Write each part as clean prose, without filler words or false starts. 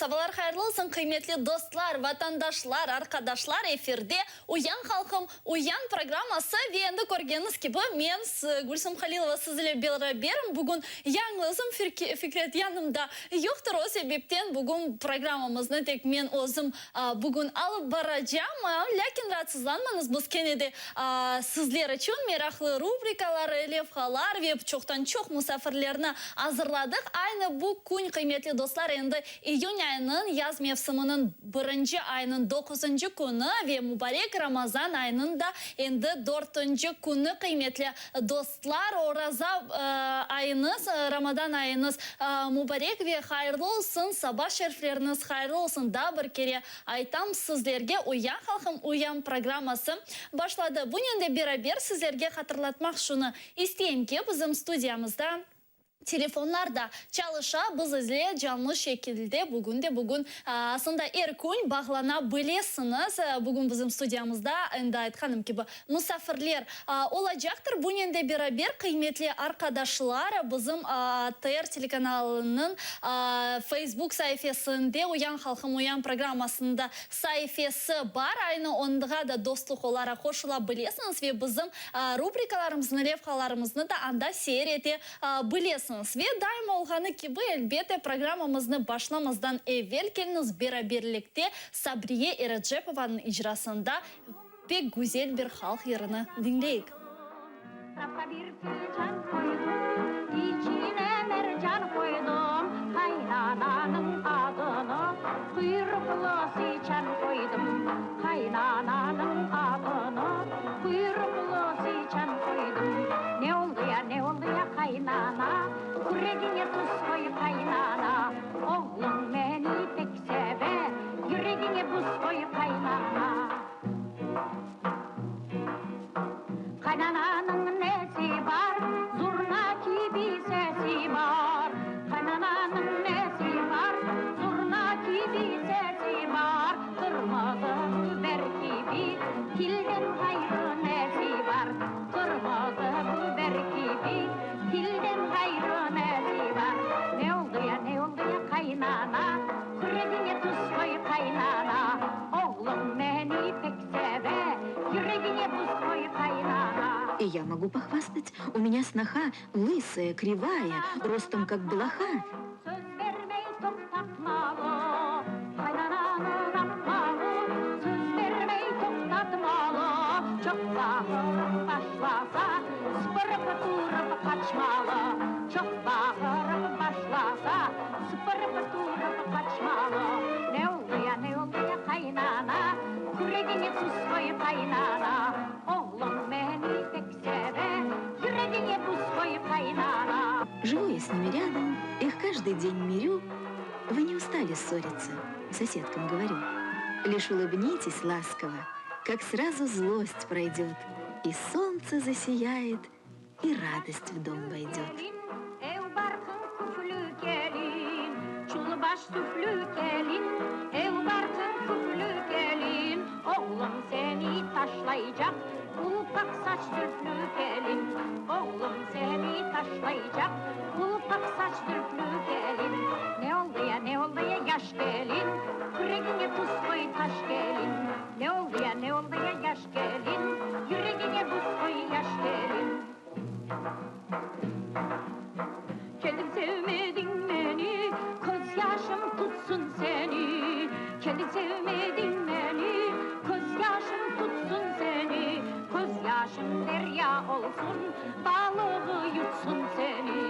Sabalar hayırlı olsun, qıymetli dostlar, vatandaşlar, arqadaşlar! Efirde Uyan, halqım, uyan programması ve endi körgeniñiz kibi, men, Gülsüm Halilova, siz ile beraberim. Bugün yañlızım, Fikret yanımda yoqtır, o sebepten bugün programmamıznı tek men özüm bugün alıp baracam. Lâkin raatsızlanmañız, biz kene de sizler içün meraqlı rubrikalar, levhalar ve çoqtan-çoq musafirlerni azırladıq. Aynı bu kün, qıymetli dostlar, endi iyün ayınıñ, yaz mevsiminiñ birinci ayınıñ doquzıncı künü ve mubarek Ramazan ayınıñ da endi dörtünci künü, qıymetli dostlar, oraza ayıñız, Ramadan ayıñız mubarek ve hayırlı olsun, saba şerifleriñiz hayırlı olsun, daa bir kere aytam sizlerge, Uyan, halqım, uyan programması başladı. Bunen de beraber sizlerge hatırlatmaq şunı isteyim ki, bizim studiyamızda Telefonlar da çalışa, biz ile canlı şekilde bugün de bugün, aslında er kün bağlana bilesiñiz. Bugün bizim studiyamızda, endi aytqanım kibi, musafirler olacaqtır. Bunen de beraber, qıymetli arqadaşlar, bizim ATR telekanalınıñ Facebook saifesinde Uyan, halqım, uyan programmasında saifesi bar. Aynı onğa da dostluq olaraq qoşula bilesiñiz ve bizim Rubrikalarımıznı, levhalarımıznı da anda seyir ete bilesiñiz. Ve daima olğanı kibi, elbette, programmamıznı başlamazdan evel keliñiz beraberlikte Sabriye Erecepovanıñ icrasında pek güzel bir halq yırını diñleyik. Safqa bir filcan qoydım, içine mercan qoydım, Qaynananıñ adını quyruqlı sıçan qoydım, Qaynananıñ adını quyruqlı sıçan qoydım. Ne oldı ya, ne oldı ya, qaynana, Küregiñe tuz qoy, qaynana, Oğluñ meni pek seve, Yüregiñe buz qoy, qaynana. Qaynananıñ nesi bar, zurna kibi sesi bar. Qaynananıñ nesi bar, zurna kibi sesi bar. Qırmızı biber kibi tilden ğayrı nesi bar. Qırmızı biber kibi tilden ğayrı nesi bar. Ne oldı ya, ne oldı ya, qaynana, Küregiñe tuz qoy, qaynana. Oğlum meni pek seve, Yüregiñe buz qoy, qaynana. И я могу похвастать, у меня сноха лысая, кривая, ростом как блоха. Söz bermey toqtatmalı, Qaynananı napmalı, Söz bermey toqtatmalı, Çoq bağırıp başlasa, Sıpırıp turıp qaçmalı, Çoq bağırıp başlasa, Sıpırıp turıp qaçmalı. Ne oldı ya, ne oldı ya, qaynana, Küregiñe tuz qoy, qaynana, Oğlum meni pek seve, Yüregiñe buz qoy, qaynana. Живу я с ними рядом, их каждый день мирю. Вы не устали ссориться, соседкам говорю. Лишь улыбнитесь ласково, как сразу злость пройдет, И солнце засияет, и радость в дом войдет. Ev barqıñ küflü kelin, Çul baş tüflü kelin, Ev barqıñ küflü kelin, Oğlum seni taşlaycaq, Ulpaq saç zülflü kelin, Oğlum seni taşlaycaq, Ulpaq saç zülflü kelin. Ne oldı ya, ne oldı ya, yaş kelin, Küregiñe tuz qoy, taş kelin. Ne oldı ya, ne oldı ya, yaş kelin, Yüregiñe buz qoy, yaş kelin. Keldiñ sevmediñ meni, Közyaşım tutsun seni. Keldiñ sevmediñ meni, Közyaşım tutsun seni. Közyaşım derya olsun, Balığı yutsun seni.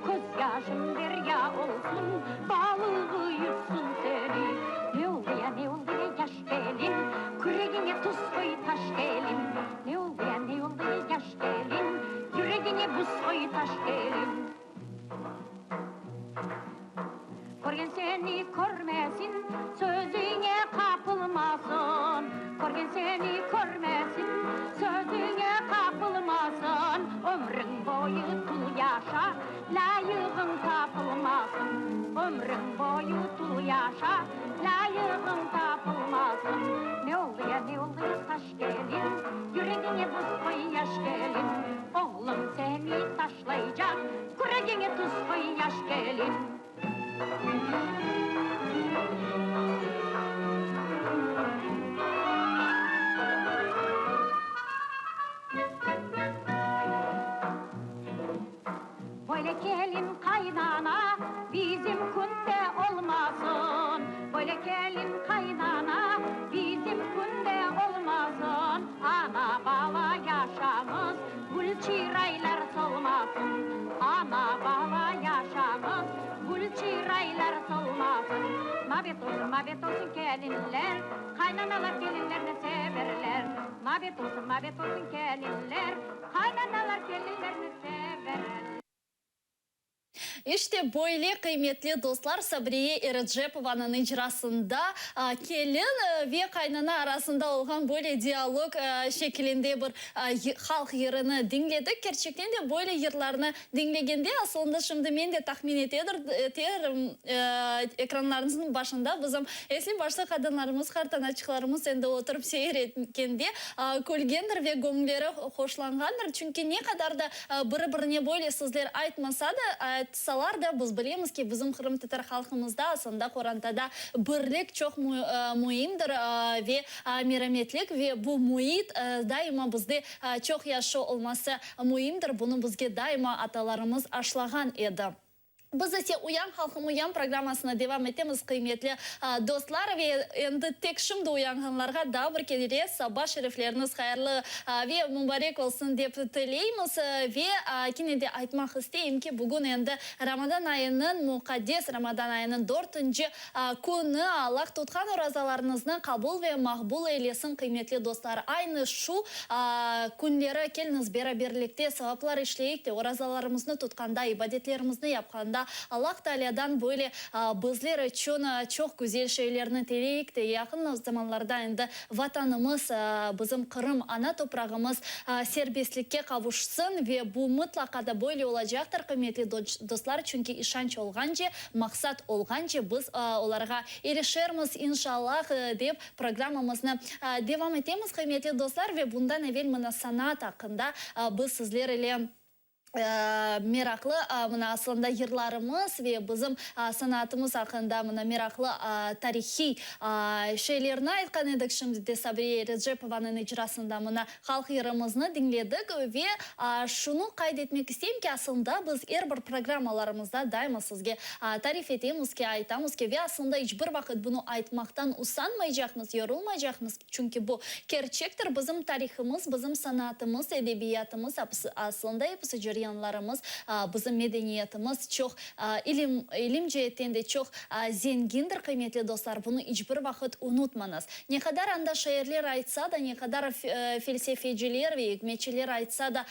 Közyaşım derya olsun, Balığı yutsun seni. Ne oldı ya, ne oldı ya, yaş kelin, Küregiñe tuz qoy, taş kelin. Ne oldı ya, ne oldı ya, yaş kelin, Yüregiñe buz qoy, taş kelin. Körgen seni körmesin, Sözüñe qapılmasın. Körgen seni körmesin, Sözüñe qapılmasın. Ömrüñ boyu tul yaşa, Lâyığıñ tapılmasın. Ömrüñ boyu tul yaşa, Lâyığıñ tapılmasın. Ne oldı ya, ne oldı ya, taş kelin, Yüregiñe buz qoy, yaş kelin. Oğlum seni taşlaycaq, Küregiñe tuz qoy, yaş kelin. olsun, mabet olsun kelinler, Qaynanalar kelinlerni severler. Mabet olsun, mabet olsun kelinler, Qaynanalar kelinlerni severler. İşte, böyle, qıymetli dostlar, Sabriye Erecepovanıñ icrasında kelin ve qaynana arasında olğan böyle dialog şekilinde bir halq yırını diñledik. Kerçekten de, böyle yırlarnı diñlegende, asılında şimdi men de tahmin eterim, ekranlarınıznıñ başında bizim esli-başlı qadınlarımız, qartanaçıqlarımız endi oturıp seyir etkende külgendir ve göñülleri hoşlanğandır. Çünki ne qadar da Biri-birine böyle sözler aytmasa da, aytsalar da, biz bilemiz ki, bizim qırımtatar halqımızda, aslında qorantada birlik çoq müimdir ve merametlik ve bu müit daima bizde çoq yahşı olması müimdir, bunı bizge daima atalarımız aşlağan edi. Biz ise Uyan, halqım, uyan programmasını devam etemiz, qıymetli dostlar, ve endi tek şimdi uyanğanlarğa daa bir kere saba şerifleriñiz hayırlı ve mubarek olsun dep tileymiz. Ve kene de aytmaq isteyim ki, bugün endi Ramadan ayınıñ, muqaddes Ramadan ayınıñ dörtünci künü. Allah tutqan orazalarıñıznı qabul ve maqbul eylesin, qıymetli dostlar. Aynı şu künleri keliñiz beraberlikte savaplar işleyik de, orazalarımıznı tutqanda, ibadetlerimizni yapqanda Allah Taalâdan böyle bizler içün çoq güzel şeylerni tileyik de, yaqın zamanlarda endi Vatanımız, bizim Qırım, ana toprağımız serbestlikke qavuşsın ve bu mıtlaqa da böyle olacaqtır, qıymetli dostlar, çünki işanç olğance, maqsat olğance biz olarğa irişermiz, inşallah, dep Programmamıznı devam etemiz, qıymetli dostlar, ve bundan evel mına sanat aqqında biz sizler ile meraqlı mına aslında yırlarımız ve bizim sanatımız aqqında mına meraqlı tarihiy şeylerni aytqan edik. Şimdi de Sabriye Erecepovanıñ icrasında mına Halq yırımıznı diñledik ve şunı qayd etmek isteyim ki, aslında biz er bir programmalarımızda daima sizge tarif etemiz ki, aytamız ki, ve aslında iç bir vaqıt bunı aytmaqtan usanmaycaqmız, yorulmaycaqmız, çünki bu kerçektir, bizim tarihımız, bizim sanatımız, edebiyatımız, aslında episi ceryanlarımız, bizim medeniyetimiz çoq ilim, ilim ceetten de çoq zengindir, qıymetli dostlar, bunı iç bir vaqıt unutmañız. Ne qadar anda şairler aytsa da, ne qadar felsefeciler ve ikmetçiler aytsa da,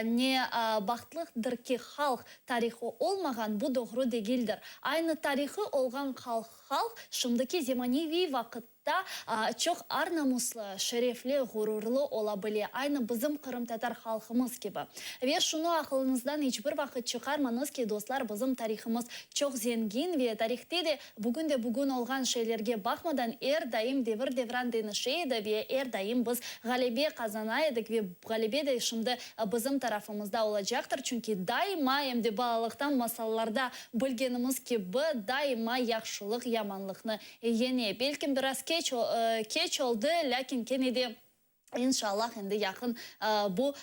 ne bahtlıqtır ki, halq tarihı olmağan, bu doğru degildir. Aynı tarihı olğan halq, halq şimdiki zemaneviy vaqıtta çoq ar-namuslı, şerefli, ğururlı ola bile, aynı bizim qırımtatar halqımız kibi. Ve şunı aqılıñızdan iç bir vaqıt çıqarmañız ki, dostlar, bizim tarihımız çoq zengin ve tarihte de Bugün de bugün olğan şeylerge baqmadan er daim devir-devran deñişe edi ve er daim biz ğalebe qazana edik ve ğalebe de şimdi bizim tarafımızda olacaqtır, çünki daima, em de balalıqtan masallarda bilgenimiz kibi, daima yahşılıq yamanlıqnı yeñe. Belkim biraz keç keç oldı, lâkin kene de. İnşallah, endi yaqın bu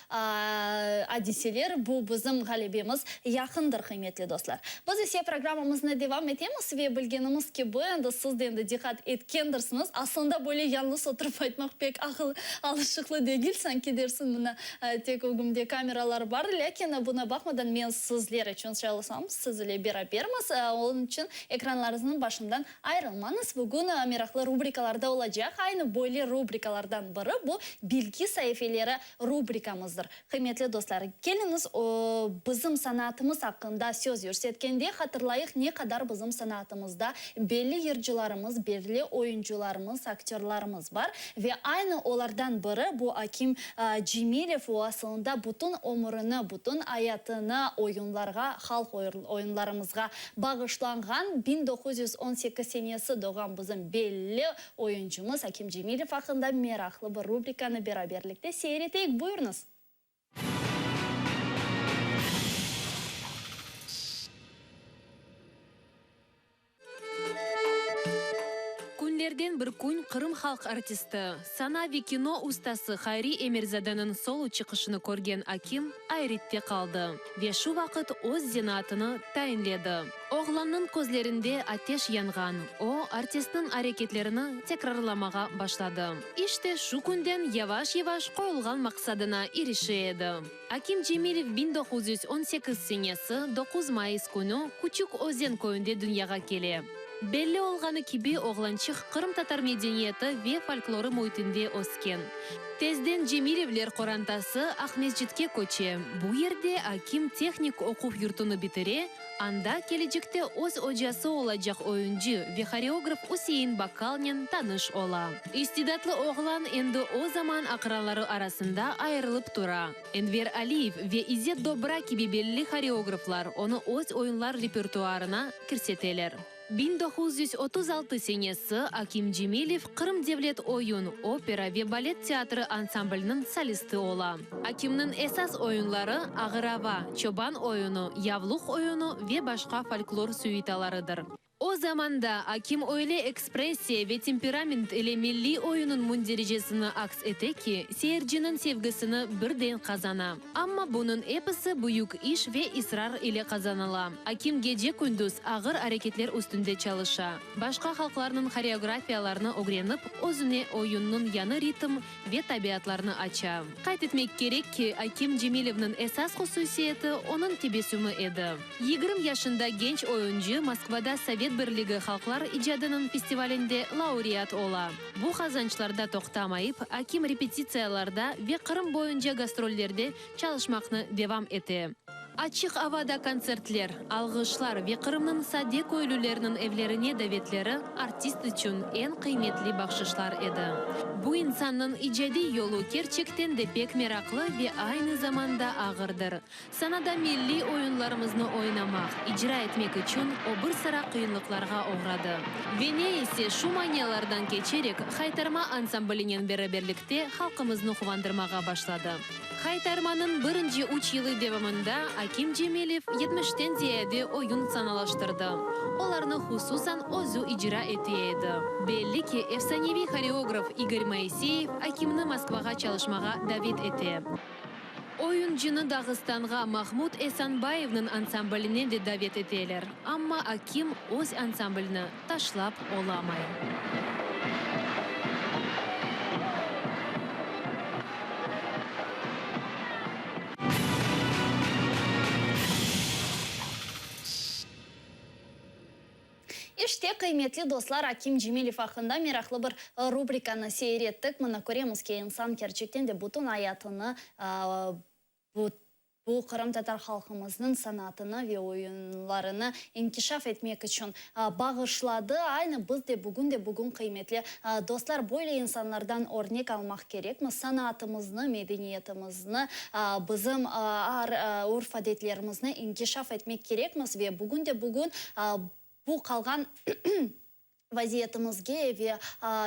adiseler, bu bizim ğalebemiz yaqındır, qıymetli dostlar. Biz ise programmamıznı devam etemiz ve bilgenimiz kibi, endi siz de endi diqqat etkendirsiñiz, aslında böyle yalnız oturıp aytmaq pek aqıl alışıqlı degil, sanki dersiñ mına tek ögümde kameralar bar, lâkin buna baqmadan men sizler içün çalışam, siz ile berabermiz, onıñ içün ekranlarıñıznıñ başından Ayırılmañız, bugün meraqlı rubrikalar da olacaq. Aynı böyle rubrikalardan biri bu Bilgi saifeleri rubrikamızdır. Qıymetli dostlar, keliñiz, bizim sanatımız aqqında söz yürsetkende hatırlayıq ne qadar bizim sanatımızda belli yırcılarımız, belli oyuncılarımız, aktörlarımız bar ve aynı olardan biri bu Akim Cemilev, o asılında bütün ömürini, bütün ayatını oyunlarğa, halq oyunlarımızğa Bağışlanğan 1918 senesi doğğan bizim belli oyuncımız Akim Cemilev aqqında meraqlı bir rubrikanı beraberlikte seyir eteyik. Buyurıñız! Künlerden bir kün Qırım halq artisti, sana ve kino ustası Hayri Emirzadeniñ solo çıqışını körgen Akim ayrette qaldı ve şu vaqıt öz zenaatını tayinledi. Oğlannıñ közlerinde ateş yanğan, o, artistniñ areketlerini tekrarlamağa başladı. İşte şu künden yavaş-yavaş qoyulğan maqsadına irişe edi. Akim Cemilev 1918 senesi 9 mayıs künü Küçük Özen köyünde dünyağa kele. Belli olğanı kibi, oğlançıq qırımtatar medeniyeti ve folklorı müitinde ösken. Tezden Cemilevler qorantası Aqmescitke köçe, bu yerde Akim tehnik oquv yurtunı bitire, anda kelecekte öz ocası olacaq oyuncı ve horeograf Üsein Bakkalnen tanış ola. İstidatlı oğlan endi o zaman aqranları arasında ayırılıp tura. Enver Aliyev ve İzet Dobra kibi belli horeograflar onı öz oyunlar repertuarına kirseteler. 1936 senesi Akim Cemilev Qırım devlet oyun, opera ve balet teatrı ansambliniñ solisti ola. Akimniñ esas oyunları Ağır ava, Çoban oyunı, Yavluq oyunı ve başqa folklor süitalarıdır. O zamanda Akim öyle ekspressiya ve temperament ile milliy oyunıñ mündericesini aks ete ki, seyirciniñ sevgisini birden qazana. Amma bunıñ episi büyük iş ve israr ile qazanıla. Akim gece-kündüz ağır areketler üstünde çalışa, başqa halqlarnıñ horeografiyalarını ögrenip, özüne oyunnıñ yañı ritm ve tabiatlarını aça. Qayd etmek kerek ki, Akim Cemilevniñ esas hususiyeti onıñ tebessümi edi. Yigirmi yaşında genç oyuncı Moskvada Sovet Birligi halqlar icadınıñ festivalinde laureat ola. Bu qazançlarda toqtamayıp, Akim repetitsiyalarda ve Qırım boyunca gastrollerde çalışmaqnı devam ete. Açıq avada kontsertler, alğışlar ve Qırımnıñ sade köylüleriniñ evlerine davetleri artist içün eñ qıymetli bahşışlar edi. Bu insannıñ icadiy yolu kerçekten de pek meraqlı ve aynı zamanda ağırdır. Sanada milliy oyunlarımıznı oynamaq, icra etmek içün o bir sıra qıyınlıqlarğa oğradı. Ve ne ise şu manialardan keçerek Haytarma ansamblinen beraberlikte halqımıznı quvandırmağa başladı. Haytarmanıñ birinci üç yılı devamında Akim Cemilev yetmişten ziyade oyun sanalaştırdı. Olarnı hususan özü icra ete edi. Belli ki, efsaneviy horeograf İgor Moiseyev Akimni Moskvağa çalışmağa davet ete. Oyuncını Dağıstanğa Mahmud Esanbayevniñ ansambline de davet eteler, amma Akim öz ansamblini taşlap olamay. İşte, qıymetli dostlar, Akim Cemilev aqqında meraqlı bir rubrikanı seyir ettik. Mına köremiz ki, insan kerçekten de bütün ayatını bu bu qırımtatar halqımıznıñ sanatını ve oyunlarını inkişaf etmek içün bağışladı. Aynı biz de bugün de bugün, qıymetli dostlar, böyle insanlardan örnek almaq kerekmiz. Sanatımıznı, medeniyetimizni, bizim urf-adetlerimizni inkişaf etmek kerekmiz ve bugün de bugün bu qalğan vaziyetimizge ve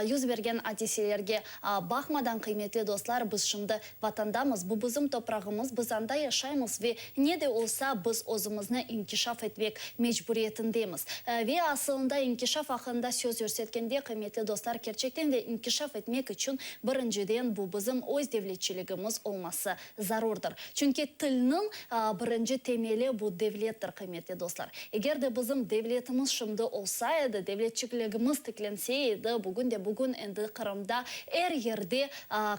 yüz bergen adiselerge baqmadan, qıymetli dostlar, biz şimdi Vatandamız, bu bizim toprağımız, biz anda yaşaymız ve ne de olsa biz özümizni inkişaf etmek mecburiyetindemiz. Ve asılında inkişaf aqqında söz yürsetkende, qıymetli dostlar, kerçekten de inkişaf etmek içün birinciden bu bizim öz devletçiligimiz olması zarurdır. Çünki tilniñ birinci temeli bu devlettir, qıymetli dostlar. Eger de bizim devletimiz şimdi olsa edi, devletçikligimiz tiklense edi, bugün de bugün endi Qırımda er yerde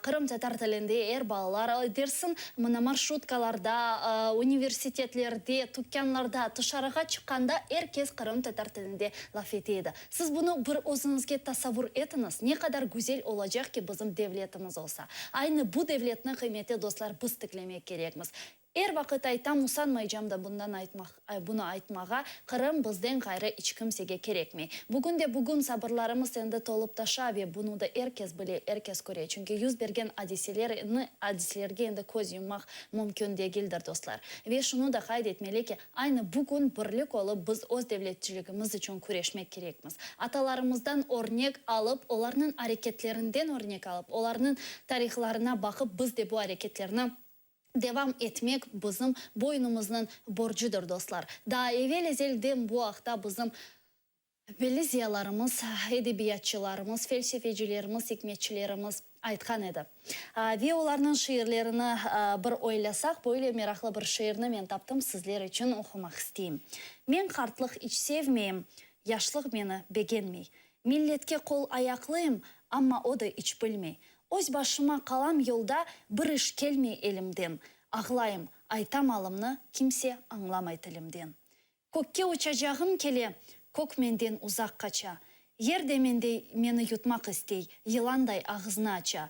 qırımtatar tilinde er balalar dersin, mına marşrutkalarda, universitetlerde, tükânlarda, tışarığa çıqqanda er kes qırımtatar tilinde laf ete edi. Siz bunı bir özüñizge tasavvur etiñiz, ne qadar güzel olacaq ki bizim devletimiz olsa. Aynı bu devletni, qıymetli dostlar, biz tiklemek kerekmiz. Er vaqıt aytam, usanmaycam da bundan aytmaq, bunı aytmağa, Qırım bizden ğayrı iç kimsege kerekmey. Bugün de bugün sabırlarımız endi tolıp taşa ve bunı da er kes bile, er kes köre. Çünki yüz bergen adiseler, adiselerge endi köz yummaq mümkün degildir, dostlar. Ve şunı da qayd etmeli ki, aynı bugün birlik olıp biz öz devletçiligimiz içün küreşmek kerekmiz. Atalarımızdan örnek alıp, olarnıñ areketlerinden örnek alıp, olarnıñ tarihlarına baqıp biz de bu areketlerni devam etmek bizim boynumıznıñ borcudır, dostlar. Daa evel-ezelden bu aqta bizim belli ziyalarımız, edebiyatçılarımız, felsefecilerimiz, ikmetçilerimiz aytqan edi. Ve olarnıñ şiirlerini bir oylasaq, böyle meraqlı bir şiirni men taptım, sizler içün oqumaq isteyim. Men qartlıq iç sevmeyim, yaşlıq meni begenmey. Milletke qol-ayaqlıyım, amma o da iç bilmey. Öz başıma qalam yolda, bir iş kelmey elimden. Ağlayım, aytam alımnı, kimse añlamay tilimden. Kökke uçacağım kele. Kök menden uzaq qaça. Yer de mendey meni yutmaq istey, Yılanday ağıznı aça.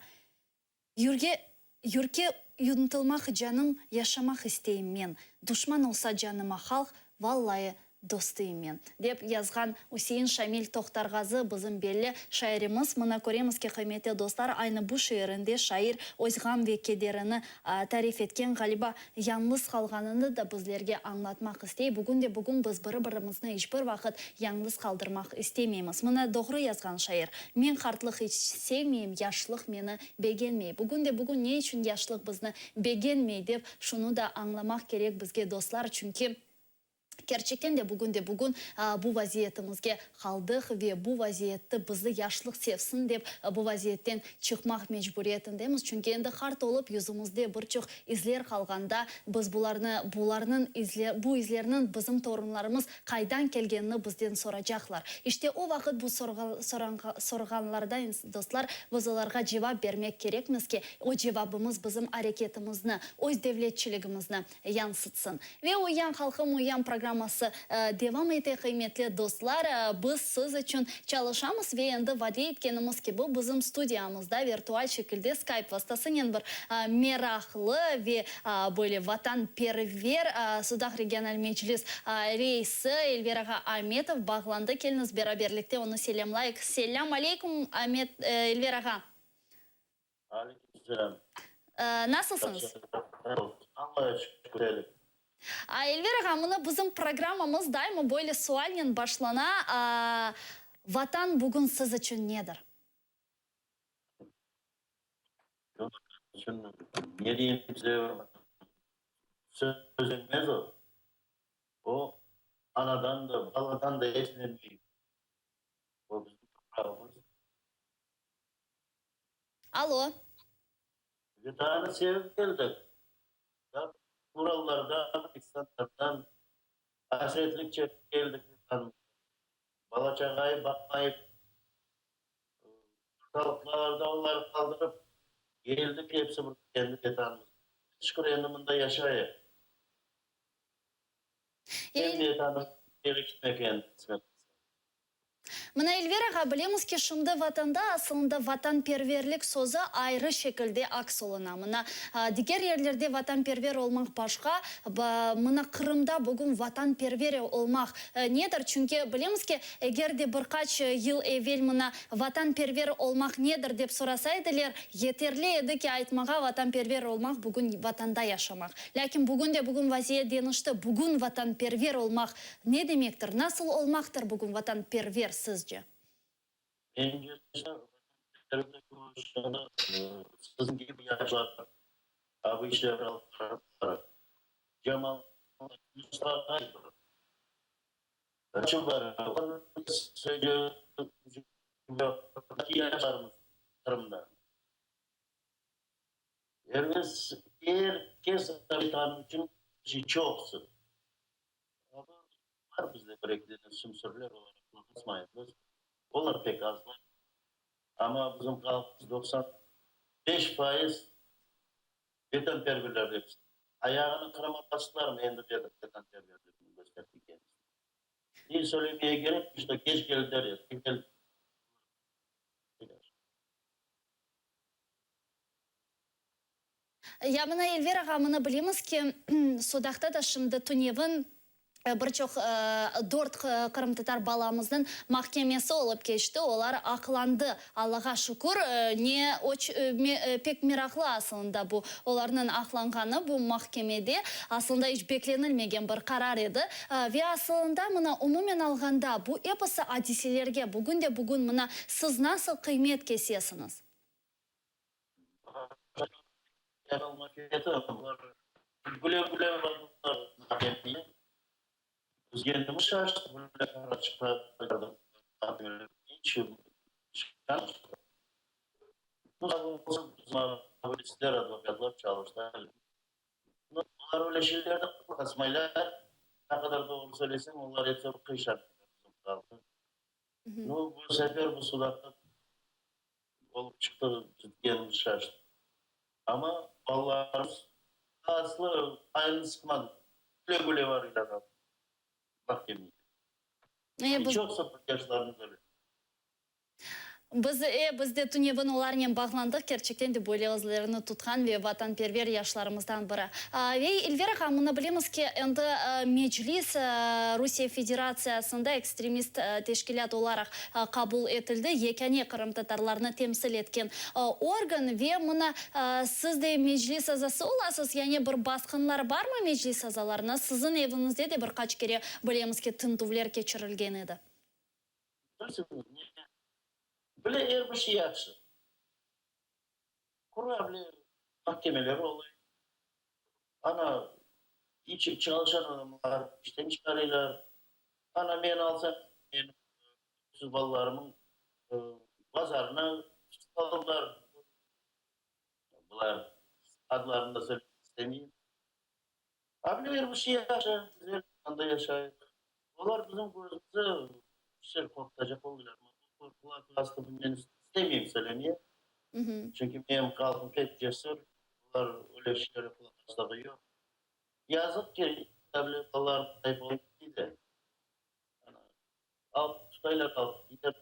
Yürge, yürke ıntılmaq canım, Yaşamaq isteyim men. Duşman olsa canıma halq, Vallayı, dostıyım men. Dep yazğan Üsein Şamil Toqtarğazı, bizim belli şairimiz. Mına köremiz ki, qıymetli dostlar, aynı bu şiirinde şair öz ğam ve kederini tarif etken, ğaliba, yañlız qalğanını da bizlerge añlatmaq istey. Bugün de bugün biz biri-birimizni iç bir vaqıt yañlız qaldırmaq istemeymiz. Mına doğru yazğan şair, Men qartlıq iç sevmeyim, yaşlıq meni begenmey. Bugün de bugün ne içün yaşlıq bizni begenmey dep şunı da añlamaq kerek bizge, dostlar, çünki Kerçekten de bugün de bugün bu vaziyetimizge qaldıq ve bu vaziyette bizni yaşlıq sevsin dep bu vaziyetten çıqmaq mecburiyetindemiz. Çünki endi qart olıp yüzümizde bir çoq izler qalğanda biz bularnı, bularnıñ izler, bu izlerniñ bizim torunlarımız qaydan kelgenini bizden soracaqlar. İşte o vaqıt bu sorğanlarda, dostlar, biz olarğa cevap bermek kerekmiz ki, o cevabımız bizim areketimizni, öz devletçiligimizni yansıtsın. Ve Uyan halqım, uyan programması devam ete, qıymetli dostlar. Biz siz içün çalışamız ve endi vade etkenimiz kibi bizim studiyamızda virtual şekilde Skype vastasınen bir meraqlı ve böyle vatanperver Sudaq regional meclis reisi Elver ağa Ametov bağlandı. Keliñiz beraberlikte onı selâmlayıq. Selâm aleykum, Amet, Elver ağa. Aleyküm selâm. Nasılsıñız? Allağa şükür, elim. Elver ağa, mına bizim programmamız daima böyle sualnen başlana, Vatan bugün siz içün nedir? Vatan içün ne deyim size, söz o. O anadan da, baladan da hepsinden büyük. O bizim toprağımız. Alo. Vetanı sevip keldik. Urallardan, insanlardan asretlik çekip keldik Vetanımızğa. Bala-çağayı baqmayıp, ortalıqlarda onları qaldırıp keldik episi bir kendi Vetanımızğa. Şükür, endi mında yaşayıq. Kendi Vetanımızğa keri ketmek endi qısmet olsa. Mına, Elver ağa, bilemiz ki, şimdi Vatanda asılında vatanperverlik sözü ayrı şekilde aks oluna. Mına, diger yerlerde vatanperver olmaq başqa, mına, Qırımda bugün vatanperver olmaq nedir? Çünki bilemiz ki, eger de bir qaç yıl evel mına, vatanperver olmaq nedir dep sorasa ediler, yeterli edi ki, aytmağa vatanperver olmaq bugün Vatanda yaşamaq. Lâkin bugün de bugün vaziyet deñişti, bugün vatanperver olmaq Ne demektir, nasıl olmaqtır bugün vatanperver sizce? Mence, vatanperverlik oluşanı siziñ kibi yaşlar bu işlerni alıp barsalar, Cemal Mustafa yaşlarımız Qırımda. Er kes, er kes Vetanı içün çoqsı. Bar bizde bir eki dene sümsürler, olarğa qulaq asmaymız. Olar pek azlar. Amma bizim halqımız 95% vetanperverler hepsi. Ayağını Qırıma bastılarmı, endi dedi vetanperverligini kösterdi kendisi. Ne söylemeye gerek, işte keç keldiler, erken keldiler. Ya mına, Elver ağa, mına bilemiz ki, Sudaqta da şimdi tünevin bir çoq dört qırımtatar balamıznıñ mahkemesi olıp keçti, olar aqlandı, Allağa şükür. Ne pek meraqlı asılında bu, olarnıñ aqlanğanı bu mahkemede, asılında iç beklenilmegen bir qarar edi. Ve asılında mına umumen alğanda bu episi adiselerge bugün de bugün mına siz nasıl qıymet kesesiñiz? Olıp çıqtı, ketkenimiz şaştı. Amma balalarımız aslı ayını sıqmadı. Küle-küle var ilâ mahkemege. E, Çoqsa yaşlarımız öyle. Biz, e, biz de tünevin olarnen bağlandıq, kerçekten de böyle özlerini tutqan ve vatanperver yaşlarımızdan biri. Ve İlver ağa, mına bilemiz ki, endi Meclis Rusiye Federatsiyasında ekstremist teşkilât olaraq qabul etildi, yekâne qırımtatarlarnı temsil etken organ. Ve mına siz de Meclis azası olasız, yani bir basqınlar barmı Meclis azalarına? Siziñ eviñizde de bir qaç kere bilemiz ki, tintüvler keçirilgen edi. Bilsiñiz, ne bile er bir şey yahşı. Qura bile mahkemeler olay. Ana, içip çalışan adamlar işten çıqarıylar. Ana, meni alsañ, menim öksüz balalarımıñ bazarına tutıp aldılar. Bular adlarını da söylemek istemeyim. Abile er bir şey yahşı, güzel anda yaşayıq. Olar bizim közümizi güzel qorqutacaq oldılar. Bu qulaq astı men istemeyim söylemeye. Çünki menim halqım pek cesür, olar öyle şeylerge qulaq astığı yoq. Yazıq ki, abile balalarım ğayıp olıp kettiler. Alıp tutaylar, alıp keter.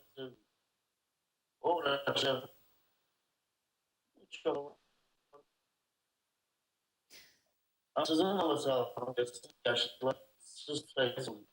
Oğraşar. Çoq. Siziñ olsa, yaşlar, siz tutaysıñız.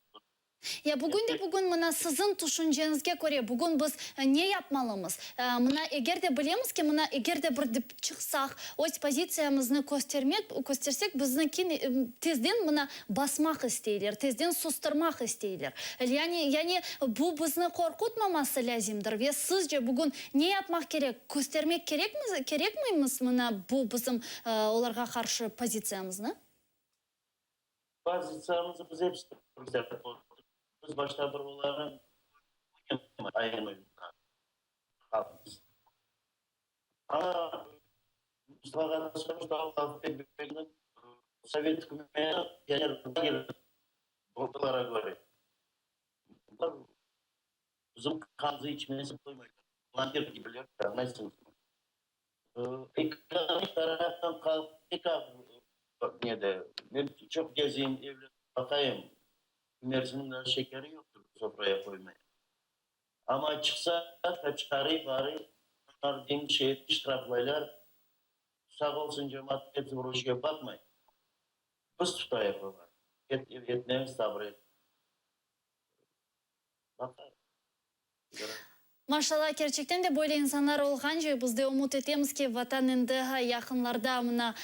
Ya bugün de bugün mına siziñ tüşünceñizge köre bugün biz ne yapmalımız? Mına eger de bilemiz ki, mına eger de bir dep çıqsaq, öz pozitsiyamıznı köstermek, köstersek, bizni kene tezden mına basmaq isteyler, tezden sustırmaq isteyler. Yani, yani bu bizni qorqutmaması lâzimdir. Ve sizce bugün ne yapmaq kerek? Köstermek kerekmiz, kerekmiymiz mına bu bizim olarğa qarşı pozitsiyamıznı? Pozitsiyamıznı biz episi kösterip oldıq. Biz başta bir olarnı halqımız. Amma Mustafa Gasprinskiyniñ Sovet ükümeti pioner lageri bulara köre. Bular bizim qanımızı içmesi qoymaylar. Vampir kibiler, añlaysıñızmı? Ekonomik taraftan halq pek ağır nede. Men çoq gezeyim, evlerge baqayım, kimersiniñ daa şekeri yoqtır sofraya qoymaya. Amma çıqsa, çıqarıy, barıy, olar deñiz şeerge ştraflaylar. Sağ olsun cemaat, episi bir işke baqmay. Biz tutayıq olarnı. Et, etmemiz sabır et. Baqayıq. Maşallah, kerçekten de böyle insanlar olğance, biz de ümüt etemiz ki, Vatan endi yaqınlarda mına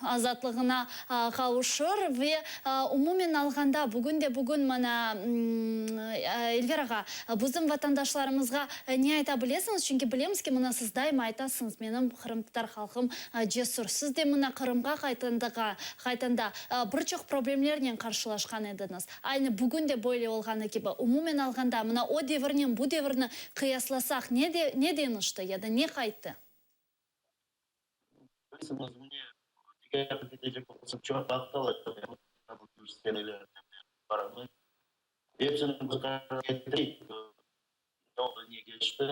azatlığına qavuşır. Ve umumen alğanda, bugün de bugün mana, Elver ağa, bizim vatandaşlarımızğa ne ayta bilesiñiz? Çünki bilemiz ki, mına siz daima aytasıñız, menim qırımtatar halqım cesür. Siz de mına Qırımğa qaytanda bir çoq problemlernen qarşılaşqan ediñiz. Aynı bugün de böyle olğanı kibi, umumen alğanda, mına o devirnen bu devirni qıyaslasaq, ne de, ne deñişti ya da ne qayttı? Bilesiñiz, mine, diger ketecek olsaq, çoq vaqıt alacaq, senelerden beri baramız. Hepsini bir qararğa ketireyik, ne oldı, ne keçti.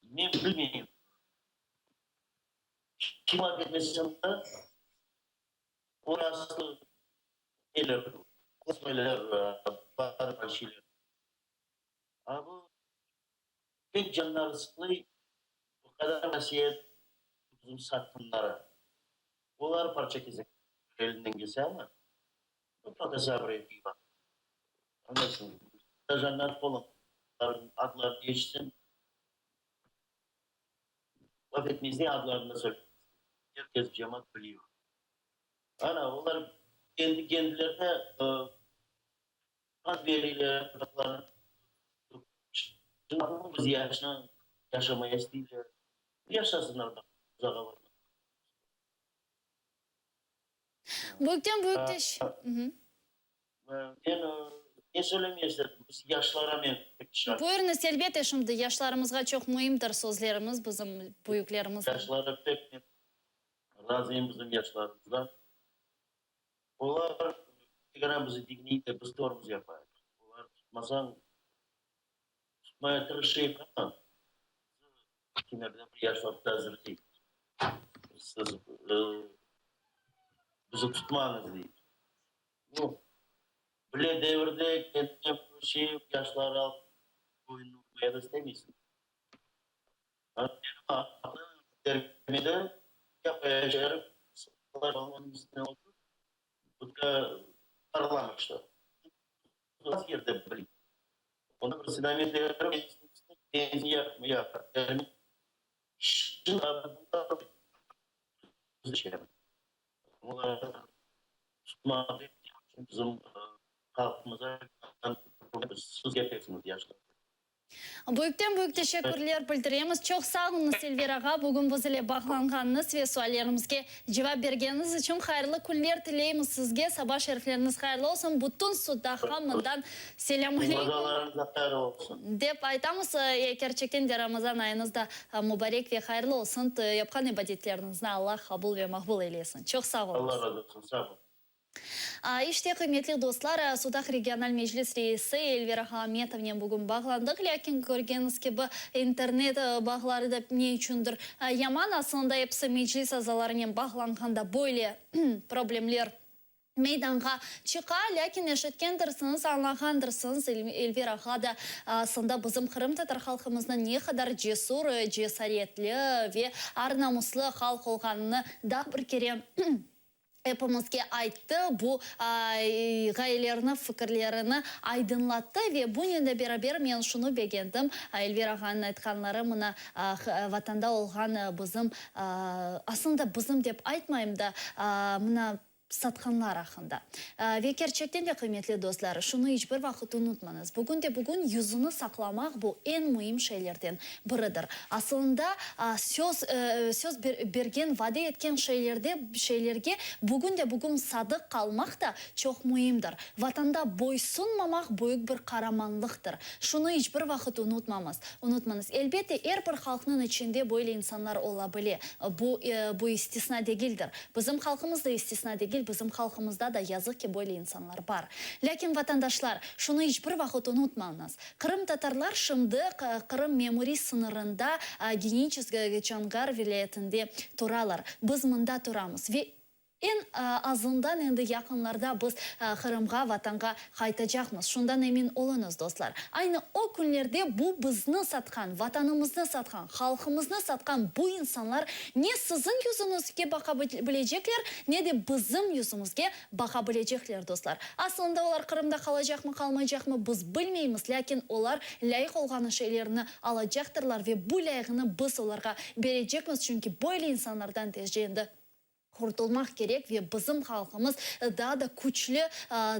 Men bilmeyim, kim laf etmesem de, Orası neler, kosmeler, bar şeyler. A bu pek canları sıqlay, bu qadar vasiyet bizim satqınlara. Olar parça kesek elinden kelse ama, mutlaka sabır eteyik baq. Añlaysıñızmı? Janlar qolan, adlarını eşitsem, laf etmezden adlarını da söyleyip, er kes cemaat biliyor. Ana, olar kendi kendilerine ad bereyler, biz yaşına yaşamaya isteyler. Yaşasınlar, uzağa barmay. Büyükten büyük teş. Men ne söylemeye istedim, biz yaşlara men pek şart. Buyurıñız, elbette, şimdi yaşlarımızğa çoq müimdir sözlerimiz bizim büyüklerimizniñ. Yaşlara pek men razıyım bizim yaşlarımızdan. Olar tigran bizi diñley de, biz doğrumız yapayıq. Olar tutmasañ, tutmaya tırışıyıq amma, bizi kimerde bir yaşlar tazirley. Siz bizi tutmañız dey. Bu. Böyle devirde kendine bir şey, yaşlar alıp boyun urmaya da istemeysiñ. Menim aqlım termedi, üstüne oturıp, parlamıştı. Az yerde bileyim. Onda bir Bizim halqımıza siz yapasıñız yaşlar. Büyükten büyük teşekkürler bildiremiz. Çoq sağ oluñız, Elver ağa, bugün biz ile bağlanğanıñız ve suallerimizge cevap bergeniñiz içün. Hayırlı künler tileymiz sizge. Saba şerifleriñiz hayırlı olsun. Bütün Sudaqqa mından selâm aleyküm. Ramazanlarıñız da hayırlı olsun. Dep aytamız. Kerçekten de Ramazan ayıñız da mubarek ve hayırlı olsun. Yapqan ibadetleriñizni Allah qabul ve maqbul eylesin. Çoq sağ oluñız. Allah razı olsun. Sağ olun. İşte, qıymetli dostlar, Sudaq regional meclis reisi Elvira Ametovnen bugün bağlandıq. Lâkin, körgeniñiz kibi, internet bağları da ne içündir yaman. Aslında, episi meclis azalarınen bağlanğanda böyle problemler meydanğa çıqa. Lâkin, eşitkendirsiñiz, añlağandırsıñız, Elvira ağa da aslında bizim qırımtatar halqımıznıñ ne qadar cesur, cesaretli ve ar-namuslı halq olğanını daa bir kere epimizge ayttı, bu ğayelerni, fikirlerini aydınlattı ve bunen de beraber men şunı begendim, Elvira ağanıñ aytqanları, mına, Vatanda olğan bizim, aslında bizim dep aytmayım da, mına, satqınlar aqqında. Ve kerçekten de, qıymetli dostlar, şunı iç bir vaqıt unutmañız, bugün de bugün yüzüni saqlamaq bu eñ müim şeylerden biridir. Asılında, söz, söz bergen, vade etken şeylerde, şeylerge bugün de bugün sadıq qalmaq da çoq müimdir. Vatanda boysunmamaq büyük bir qaramanlıqtır. Şunı iç bir vaqıt unutmamız, unutmañız. Elbette, er bir halqnıñ içinde böyle insanlar ola bile. Bu, bu istisna degildir. Bizim halqımız da istisna degil, bizim halqımızda da, yazıq ki, böyle insanlar bar. Lâkin, vatandaşlar, şunı iç bir vaqıt unutmañız. Qırımtatarlar şimdi Qırım memuriy sıñırında Geniçesk, Çonğar vilâyetinde turalar. Biz mında turamız ve eñ azından endi yaqınlarda biz Qırımğa, Vatanğa qaytacaqmız. Şundan emin oluñız, dostlar. Aynı o künlerde bu bizni satqan, Vatanımıznı satqan, halqımıznı satqan bu insanlar ne siziñ yüzüñizge baqa bilecekler, ne de bizim yüzümizge Baqa bilecekler, dostlar. Aslında olar Qırımda qalacaqmı, qalmaycaqmı, biz bilmeymiz, lâkin olar lâyıq olğanı şeylerni alacaqtırlar ve bu lâyığını biz olarğa berecekmiz, çünki böyle insanlardan tezce endi qurtulmaq kerek ve bizim halqımız daa da küçlü,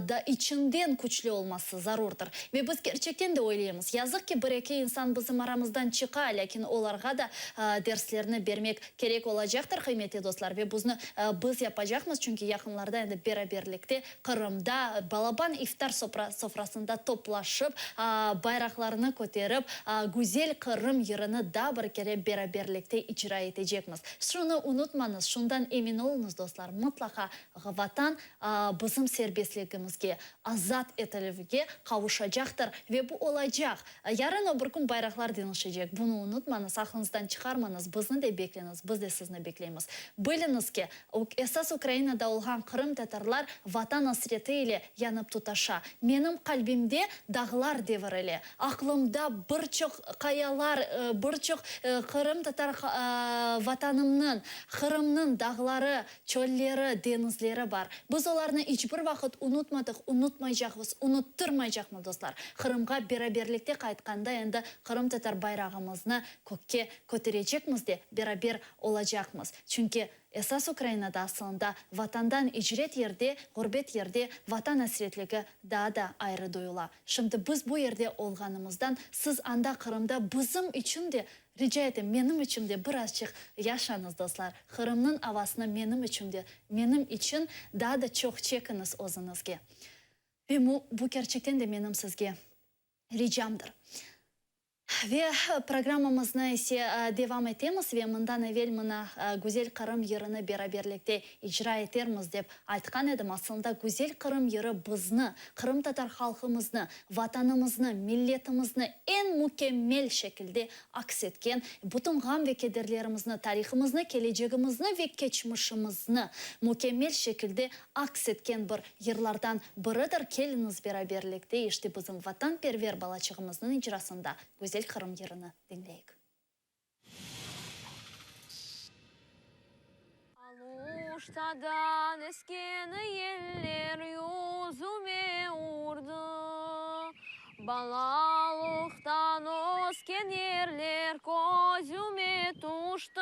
da içinden küçlü olması zarurdır. Ve biz kerçekten de öyleymiz. Yazıq ki, bir-eki insan bizim aramızdan çıqa, lâkin olarğa da derslerni bermek Kerek olacaqtır, qıymetli dostlar, ve buznı biz yapacaqmız, çünki yaqınlarda endi beraberlikte Qırımda balaban iftar sofrasında toplaşıp, bayraqlarnı köterip, güzel Qırım yırını daa bir kere beraberlikte icra etecekmiz. Şunı unutmañız, şundan emin oluñız, dostlar, mıtlaqa Vatan bizim serbestligimizge, azat etilüvge qavuşacaqtır ve bu olacaq. Yarın o bir kün bayraqlar deñişecek. Bunı unutmañız, aqlıñızdan çıqarmañız, bizni de bekleñiz, biz de sizni bekleymiz. Biliñiz ki, esas Ukrainada olğan qırımtatarlar Vatan asreti ile yanıp tutaşa. Menim qalbimde dağlar devirile, aqlımda bir çoq qayalar, bir çoq qırımtatar Vatanımnıñ, Qırımnıñ dağları, Çölleri, deñizleri bar. Biz olarnı iç bir vaqıt unutmadıq, unutmaycaqmız, unuttırmaycaqmız, dostlar. Qırımğa beraberlikte qaytqanda endi qırımtatar bayrağımıznı kökke köterecekmiz de beraber olacaqmız. Çünki esas Ukrainada asılında Vatandan icret yerde, ğurbet yerde Vatan asretligi daa da ayrı duyula. Şimdi biz bu yerde olğanımızdan siz anda Qırımda bizim içün de Rica etem, menim içün de birazçıq yaşañız, dostlar. Qırımnıñ avasını menim içün de, menim içün daa da çoq çekiñiz özüñizge. Ve bu, bu kerçekten de menim sizge ricamdır. Ve programmamıznı ise devam etemiz ve mından evel mına Güzel Qırım yırını beraberlikte icra etermiz dep aytqan edim. Aslında Güzel Qırım yırı bizni, qırımtatar halqımıznı, Vatanımıznı, milletimizni eñ mükemmel şekilde aks etken, bütün ğam ve kederlerimizni, tarihımıznı, kelecegimizni ve keçmişimizni mükemmel şekilde aks etken bir yırlardan biridir. Keliñiz beraberlikte işte bizim vatanperver balaçığımıznıñ icrasında Güzel Qırım yırını diñleyik. Aluştadan esken yeller yüzüme urdı, Balalıqtan ösken yerler közüme tüşti.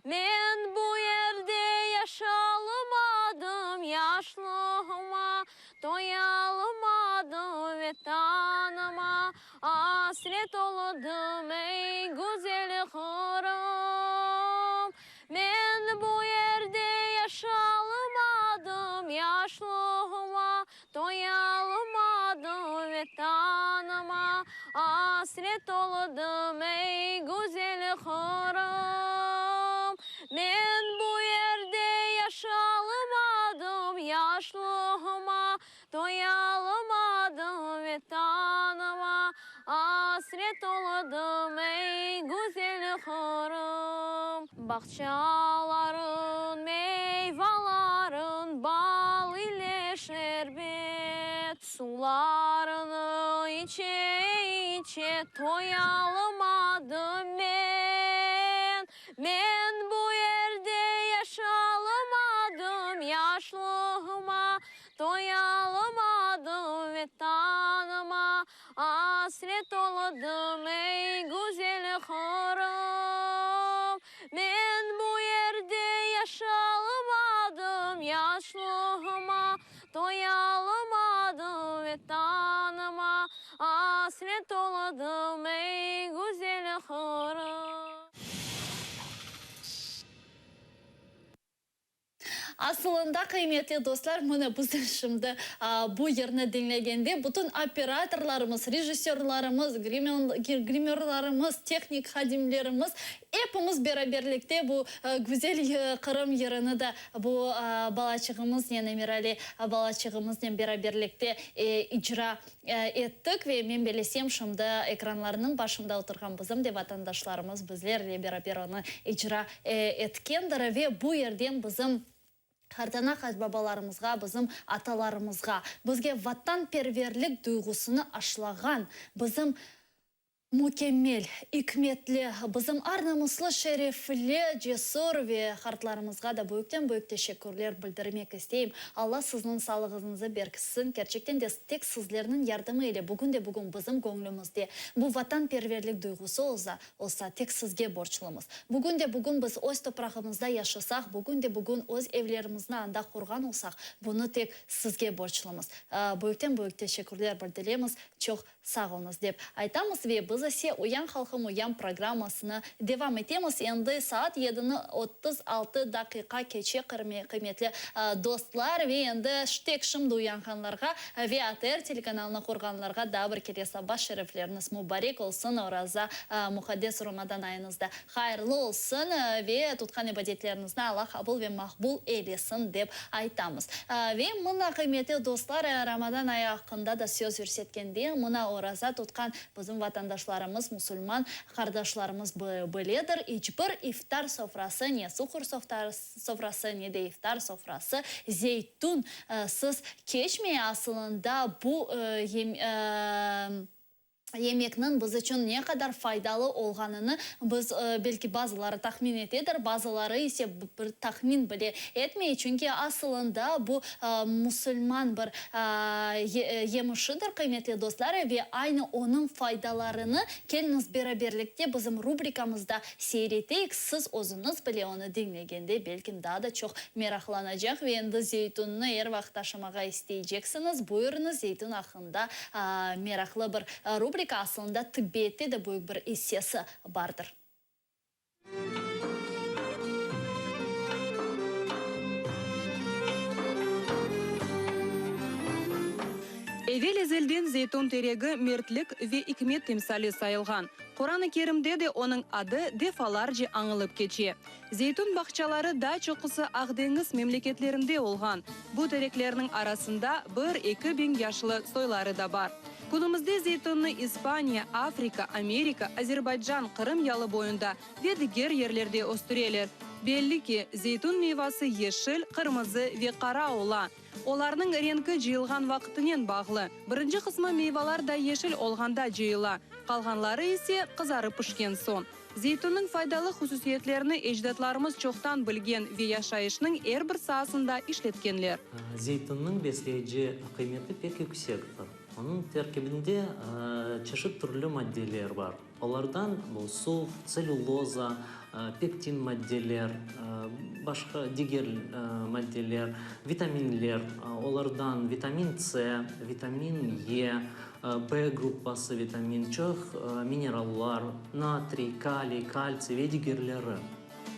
Men bu yerde yaşalmadım, yaşlığıma toyalmadım, Vetanıma Asret oldım, ey, güzel Qırım! Men bu yerde yaşalmadım, yaşlığıma toyalmadım, Vetanıma asret oldım, ey, güzel Qırım! Men bu yerde yaşalmadım, yaşlığıma Toyalmadım Vetanıma asret oldım, ey, güzel Qırım! Bağçalarıñ, meyvalarıñ bal ile şerbet, Suvlarını içe-içe toyalmadım men. Men bu yerde yaşalmadım, yaşlığıma Toyalmadım Vetanıma asret oldım, ey, güzel Qırım! Men bu yerde yaşalmadım, yaşlığıma toyalmadım, Vetanıma asret oldım, ey, güzel Qırım! Asılında, qıymetli dostlar, mına biz şimdi bu yırnı diñlegende bütün operatorlarımız, rejissörlarımız, grimörlarımız, tehnik hadimlerimiz, epimiz beraberlikte bu güzel Qırım yırını da bu balaçığımıznen, Emirali balaçığımıznen beraberlikte icra ettik. Ve men belesem, şimdi ekranlarnıñ başında oturğan bizim de vatandaşlarımız bizlerle beraber onı icra etkendir. Ve bu yerden bizim qartana-qartbabalarımızğa, bizim atalarımızğa, bizge vatanperverlik duyğusını aşlağan bizim Mükemmel, ikmetli, bizim ar-namuslı, şerefli, cesur ve qartlarımızğa da büyükten-büyük teşekkürler bildirmek isteyim. Alla sizniñ sağlığıñızı berkitsin. Kerçekten de tek sizlerniñ yardımı ile bugün de bugün bizim göñlümizde bu vatanperverlik duyğusı olsa, olsa, tek sizge borçlumız. Bugün de bugün biz öz toprağımızda yaşasaq, bugün de bugün öz evlerimizni anda qurğan olsaq, bunı tek sizge borçlumız. Büyükten-büyük teşekkürler bildiremiz. Çoq Sağ oluñız, dep aytamız ve biz ise Uyan halqım, uyan programmasını devam etemiz. Endi saat yedini 36 daqiqa keçe, qıymetli dostlar, ve endi tek şimdi uyanğanlarğa ve ATR telekanalını qurğanlarğa daa bir kere saba şerifleriniz mubarek olsun, oraza muqaddes Ramadan ayıñız da hayırlı olsun ve tutqan ibadetleriñizni Alla qabul ve maqbul eylesin, dep aytamız. Ve mına, qıymetli dostlar, Ramadan ayı aqqında da söz yürsetkende, mına oraza tutqan bizim vatandaşlarımız, musulman qardaşlarımız biledir, iç bir iftar sofrası, ne suhur sofrası, ne de iftar sofrası zeytünsız keçmey. Asılında bu Yemekniñ biz içün ne qadar faydalı olğanını biz, belki, bazıları tahmin etedir, bazıları ise bir tahmin bile etmey, çünki asılında bu musulman bir yemişidir, qıymetli dostlar, ve aynı onıñ faydalarını keliñiz beraberlikte bizim rubrikamızda seyir eteyik, siz özüñiz bile onı diñlegende, belkim, daa da çoq meraqlanacaq ve endi zeytunnı er vaqıt aşamağa isteyceksiñiz. Buyurıñız, zeytun aqqında Meraqlı bir rubrika, aslında tıbbiyette de büyük bir issesi bardır. Evel-ezelden zeytun teregi mertlik ve ikmet timsali sayılğan. Quran-ı Kerimde de onıñ adı defalarca añılıp keçe. Zeytun bağçaları daa çoqusı Aq deñiz memleketlerinde olğan. Bu tereklerniñ arasında bir-eki biñ yaşlı soyları da bar. Künümizde zeytunnı İspaniya, Afrika, Amerika, Azerbaycan, Qırım yalı boyunda ve diger yerlerde östüreler. Belli ki, zeytun meyvası yeşil, qırmızı ve qara ola. Olarnıñ renki cıyılğan vaqıtınen bağlı. Birinci qısmı meyvalar da yeşil olğanda cıyıla, qalğanları ise qızarıp pişken soñ. Zeytunnıñ faydalı hususiyetlerini ecdatlarımız çoqtan bilgen ve yaşayışnıñ er bir saasında işletkenler. Zeytunnıñ besleyici qıymeti pek yüksektir. Onıñ terkibinde çeşit türlü maddeler bar. Olardan bu suv, tsellüloza, pektin maddeler, başqa diger maddeler, vitaminler, olardan vitamin C, vitamin E, B gruppası vitamin, çoq minerallar, natriy, kaliy, kaltsiy ve digerleri.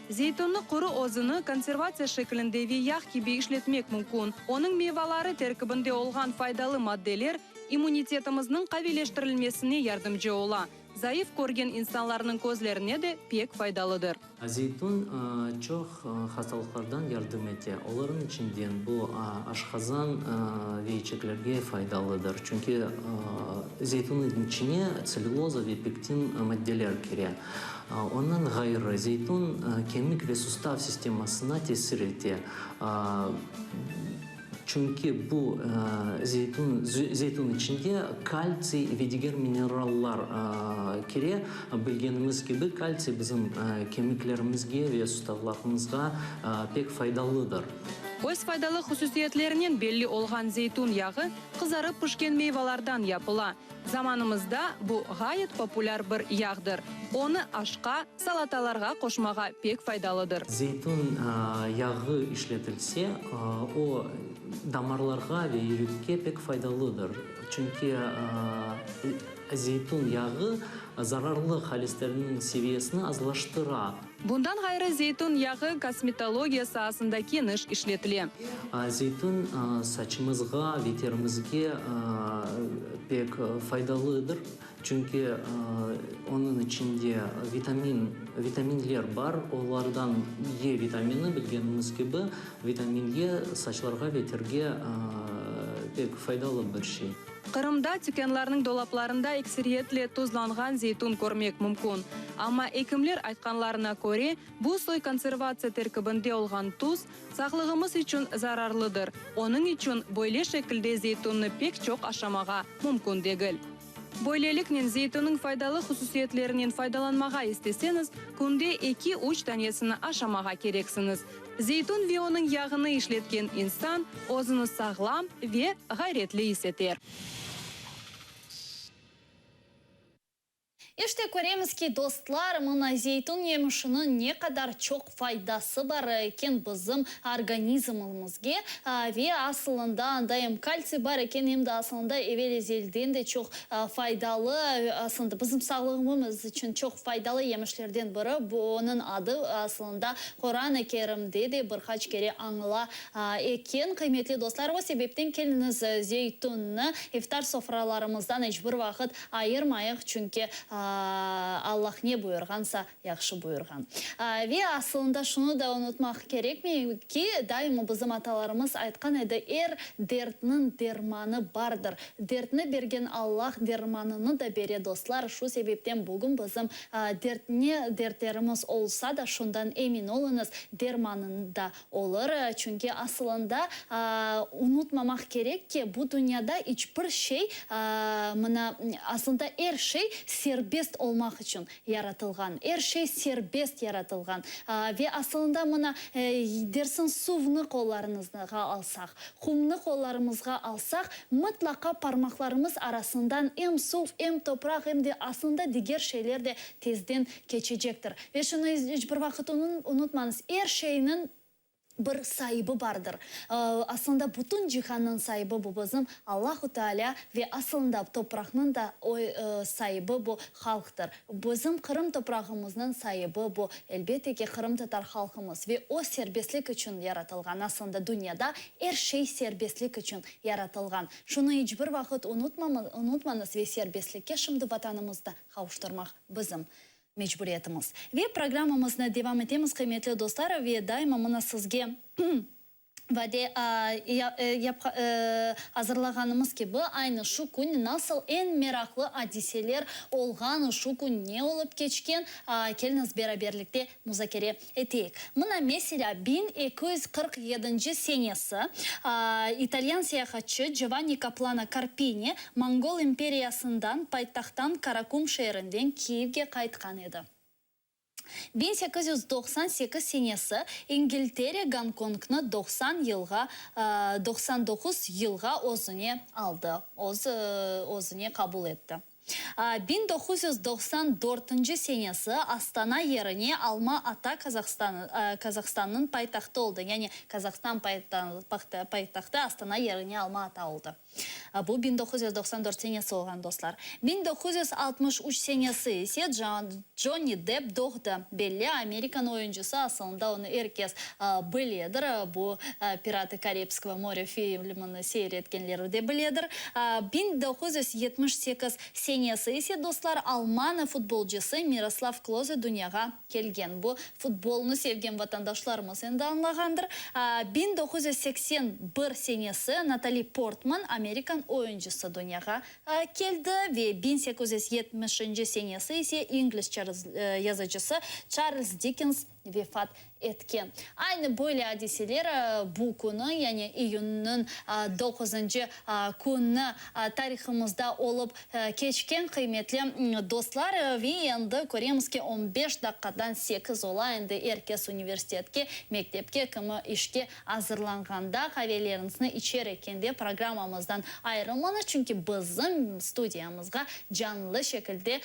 Zeytunnı quru özüni konservatsiya şeklinde ve yağ kibi işletmek mümkün. Onıñ meyvaları terkibinde olğan faydalı maddeler immunitetimizniñ qaviyleştirilmesine yardımcı ola, zayıf körgen insanlarnıñ közlerine de pek faydalıdır. Zeytun çoq hastalıqlardan yardım ete. Olarnıñ içinden bu aşqazan ve içeklerge faydalıdır, çünki zeytunnıñ içine tsellüloza ve pektin maddeler kire. Ondan ğayrı, zeytun kemik ve sustav sistemasına tesir ete. Çünki bu zeytun, zeytun içinde kaltsiy ve diger minerallar kire. Bilgenimiz kibi, kaltsiy bizim kemiklerimizge ve sustavlarımızğa pek faydalıdır. Öz faydalı hususiyetlerinen belli olğan zeytun yağı qızarıp pişken meyvalardan yapıla. Zamanımızda bu ğayet populâr bir yağdır. Onı aşqa, salatalarğa qoşmağa pek faydalıdır. Zeytun yağı işletilse, o, damarlarğa ve yürekke pek faydalıdır. Çünki zeytun yağı zararlı holesterinniñ seviyesini azlaştıra. Bundan ğayrı zeytun yağı kosmetologiya saasında keniş işletile. Zeytun saçımızğa ve terimizge pek faydalıdır, çünki onıñ içinde vitamin, vitaminler bar, olardan E vitamini, bilgenimiz kibi, vitamin E saçlarğa ve terge pek faydalı bir şey. Qırımda tükânlarnıñ dolaplarında ekseriyetle tuzlanğan zeytun körmek mümkün. Amma ekimler aytqanlarına köre, bu soy konservatsiya terkibinde olğan tuz sağlığımız içün zararlıdır. Onıñ içün böyle şekilde zeytunnı pek çoq aşamağa mümkün degil. Böyleliknen, zeytunnıñ faydalı hususiyetlerinen faydalanmağa isteseñiz, künde eki-üç tanesini aşamağa kereksiñiz. Zeytun ve onıñ yağını işletken insan özüni sağlam ve ğayretli is eter. İşte, köremiz ki, dostlar, mına zeytun yemişiniñ ne qadar çoq faydası bar eken bizim organizmimizge ve asılında anda em kaltsiy bar eken, em de asılında evel-ezelden de çoq faydalı, aslında bizim sağlığımız içün çoq faydalı yemişlerden biri, bu onıñ adı asılında Quran-ı Kerimde de bir qaç kere añıla eken. Qıymetli dostlar, o sebepten keliñiz zeytunnı iftar sofralarımızdan iç bir vaqıt ayırmayıq, çünki Allah ne buyurğansa, yahşı buyurğan. Ve asılında şunı da unutmaq kerekmey ki, daima bizim atalarımız aytqan edi, er dertniñ dermanı bardır. Dertni bergen Allah dermanını da bere, dostlar. Şu sebepten bugün bizim dert ne dertlerimiz olsa da, şundan emin oluñız, dermanı da olur. Çünki asılında unutmamaq kerek ki, bu dünyada iç bir şey, mına, aslında er şey serbest olmaq içün yaratılğan. Er şey serbest yaratılğan. Ve asılında, mına, dersiñ suvnı qollarıñızğa alsaq, qumnı qollarımızğa alsaq, mıtlaqa parmaqlarımız arasından em suv, em topraq, em de aslında diger şeyler de tezden keçecektir. Ve şunı iç bir vaqıt unutmañız, er şeyniñ. Bir saibi bardır. Aslında bütün cihannıñ saibi bu bizim Allahu Teala ve aslında topraqnıñ da saibi bu halqtır. Bizim Qırım toprağımıznıñ saibi bu, elbette ki, qırımtatar halqımız ve o serbestlik içün yaratılğan. Aslında dünyada er şey serbestlik içün yaratılğan. Şunı iç bir vaqıt unutmañız ve serbestlikke şimdi Vatanımıznı qavuştırmaq bizim mecburiyetimiz. Ve programmamıznı devam etemiz, qıymetli dostlar, ve daima mına sizge vade azırlağanımız kibi, aynı şu kün nasıl eñ meraqlı adiseler olğan, şu kün ne olıp keçken, keliñiz beraberlikte muzakere eteyik. Mına, meselâ, 1247 senesi italyan seyahatçı Giovanni Kaplana Karpini Mongol imperiyasından paytahttan Karakum şeerinden Kiyevge qaytqan edi. 1898 senesi İngiltere Gonkongnı 90 yılğa 99 yılğa özüne aldı, öz özüne qabul etti. 1994 senesi Astana yerine Alma-Ata Kazahstannıñ paytahtı oldı, yani Kazahstan paytahtı Astana yerine Alma-Ata oldı. Bu 1994 senesi olğan, dostlar. 1963 senesi ise Conni Depp doğdı. Belli amerikan oyuncısı, asılında onı er kes biledir, bu Piratı Karibskogo morya filmini seyir etkenleri de biledir. 1978 senesi ise, dostlar, alman futbolcısı Miroslav Kloze dünyağa kelgen. Bu, futbolnı sevgen vatandaşlarımız endi añlağandır. 1981 senesi Natali Portman, amerikan oyuncısı dünyağa keldi ve 1870-nci senesi ise ingliz yazıcısı Çarlz Dikens vefat etken. Aynı böyle adiseler bu künü, yani iyünniñ doquzıncı künü tarihımızda olıp keçken, qıymetli dostlar. Ve endi köremiz ki, on beş daqqadan sekiz ola, endi er kes universitetke, mektepke, kimi işke azırlanğanda, qaveleriñizni içer ekende programmamızdan ayırılmañız, çünki bizim studiyamızğa canlı şekilde,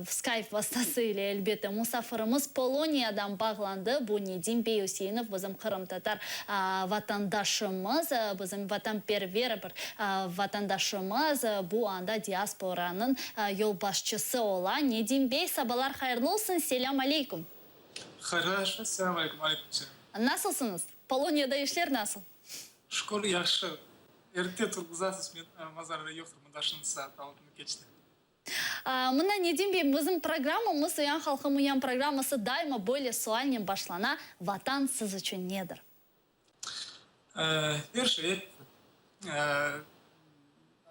Skype vastası ile, elbette, musafirimiz Poloniyadan bağlandı, bu Nedim bey Üseinov, bizim qırımtatar vatandaşımız, bizim vatanperver bir vatandaşımız, bu anda diasporanıñ yolbaşçısı ola. Nedim bey, sabalar hayırlı olsun, selâm aleyküm. Hayırlı, selâm aleyküm, aleyküm selâm. Nasılsıñız? Poloniyada işler nasıl? Şükür, yahşı. Erte turğuzasız, men mazarda yoqtır, mında şimdi saat altını keçti. Mına, Nedim bey, bizim programmamız, Uyan halqım, uyan programması daima böyle sualnen başlana, Vatan siz içün nedir? Er şey,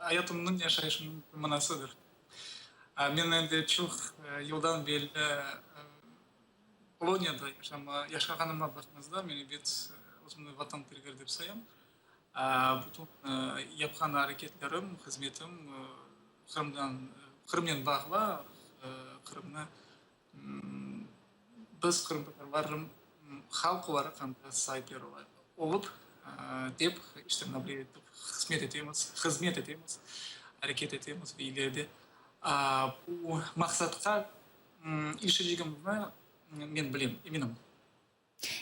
ayatımnıñ, yaşayışımnıñ manasıdır. Men endi çoq yıldan berli Poloniyada yaşağanıma baqmazdan, men ebet özümni vatanperver dep sayam. Bütün yapqan areketlerim, hızmetim Qırımdan, Qırımnen bağlı, Qırımnı biz, qırımtatarlar, halq olaraq anda saipler olıp, dep, işte, hızmet etemiz, hızmet etemiz, areket etemiz ve ileride bu maqsatqa irişecegimizni men bilem, eminim.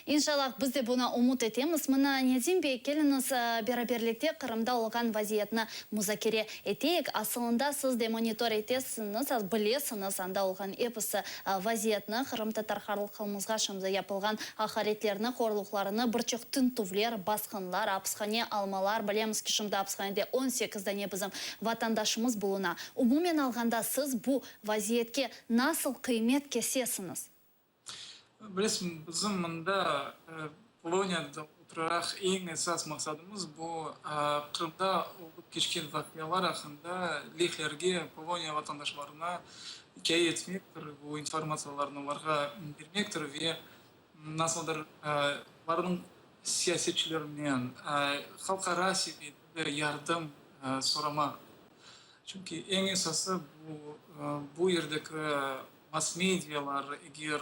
İnşallah, biz de buna ümüt etemiz. Mına, Nedim bey, keliñiz, beraberlikte Qırımda olğan vaziyetni muzakere eteyik. Asılında, siz de monitor etesiñiz, bilesiñiz anda olğan episi vaziyetni, qırımtatar halqımızğa şimdi yapılğan aqaretlerni, horluqlarını, bir çoq tintüvler, basqınlar, apishane almalar, bilemiz ki, şimdi apishanede 18 dane bizim vatandaşımız buluna. Umumen alğanda, siz bu vaziyetke nasıl qıymet kesesiñiz? Bilesiñ, bizim mında Poloniyada oturaraq eñ esas maqsadımız bu, Qırımda olıp keçken vaqialar aqqında lehlerge, Poloniya vatandaşlarına ikâye etmektir, bu informatsiyalarnı olarğa bermektir ve nasıldır olarnıñ siyasetçilerinen halqara seviyede yardım soramaq. Çünki eñ esası bu, bu yerdeki Mass-medialar eger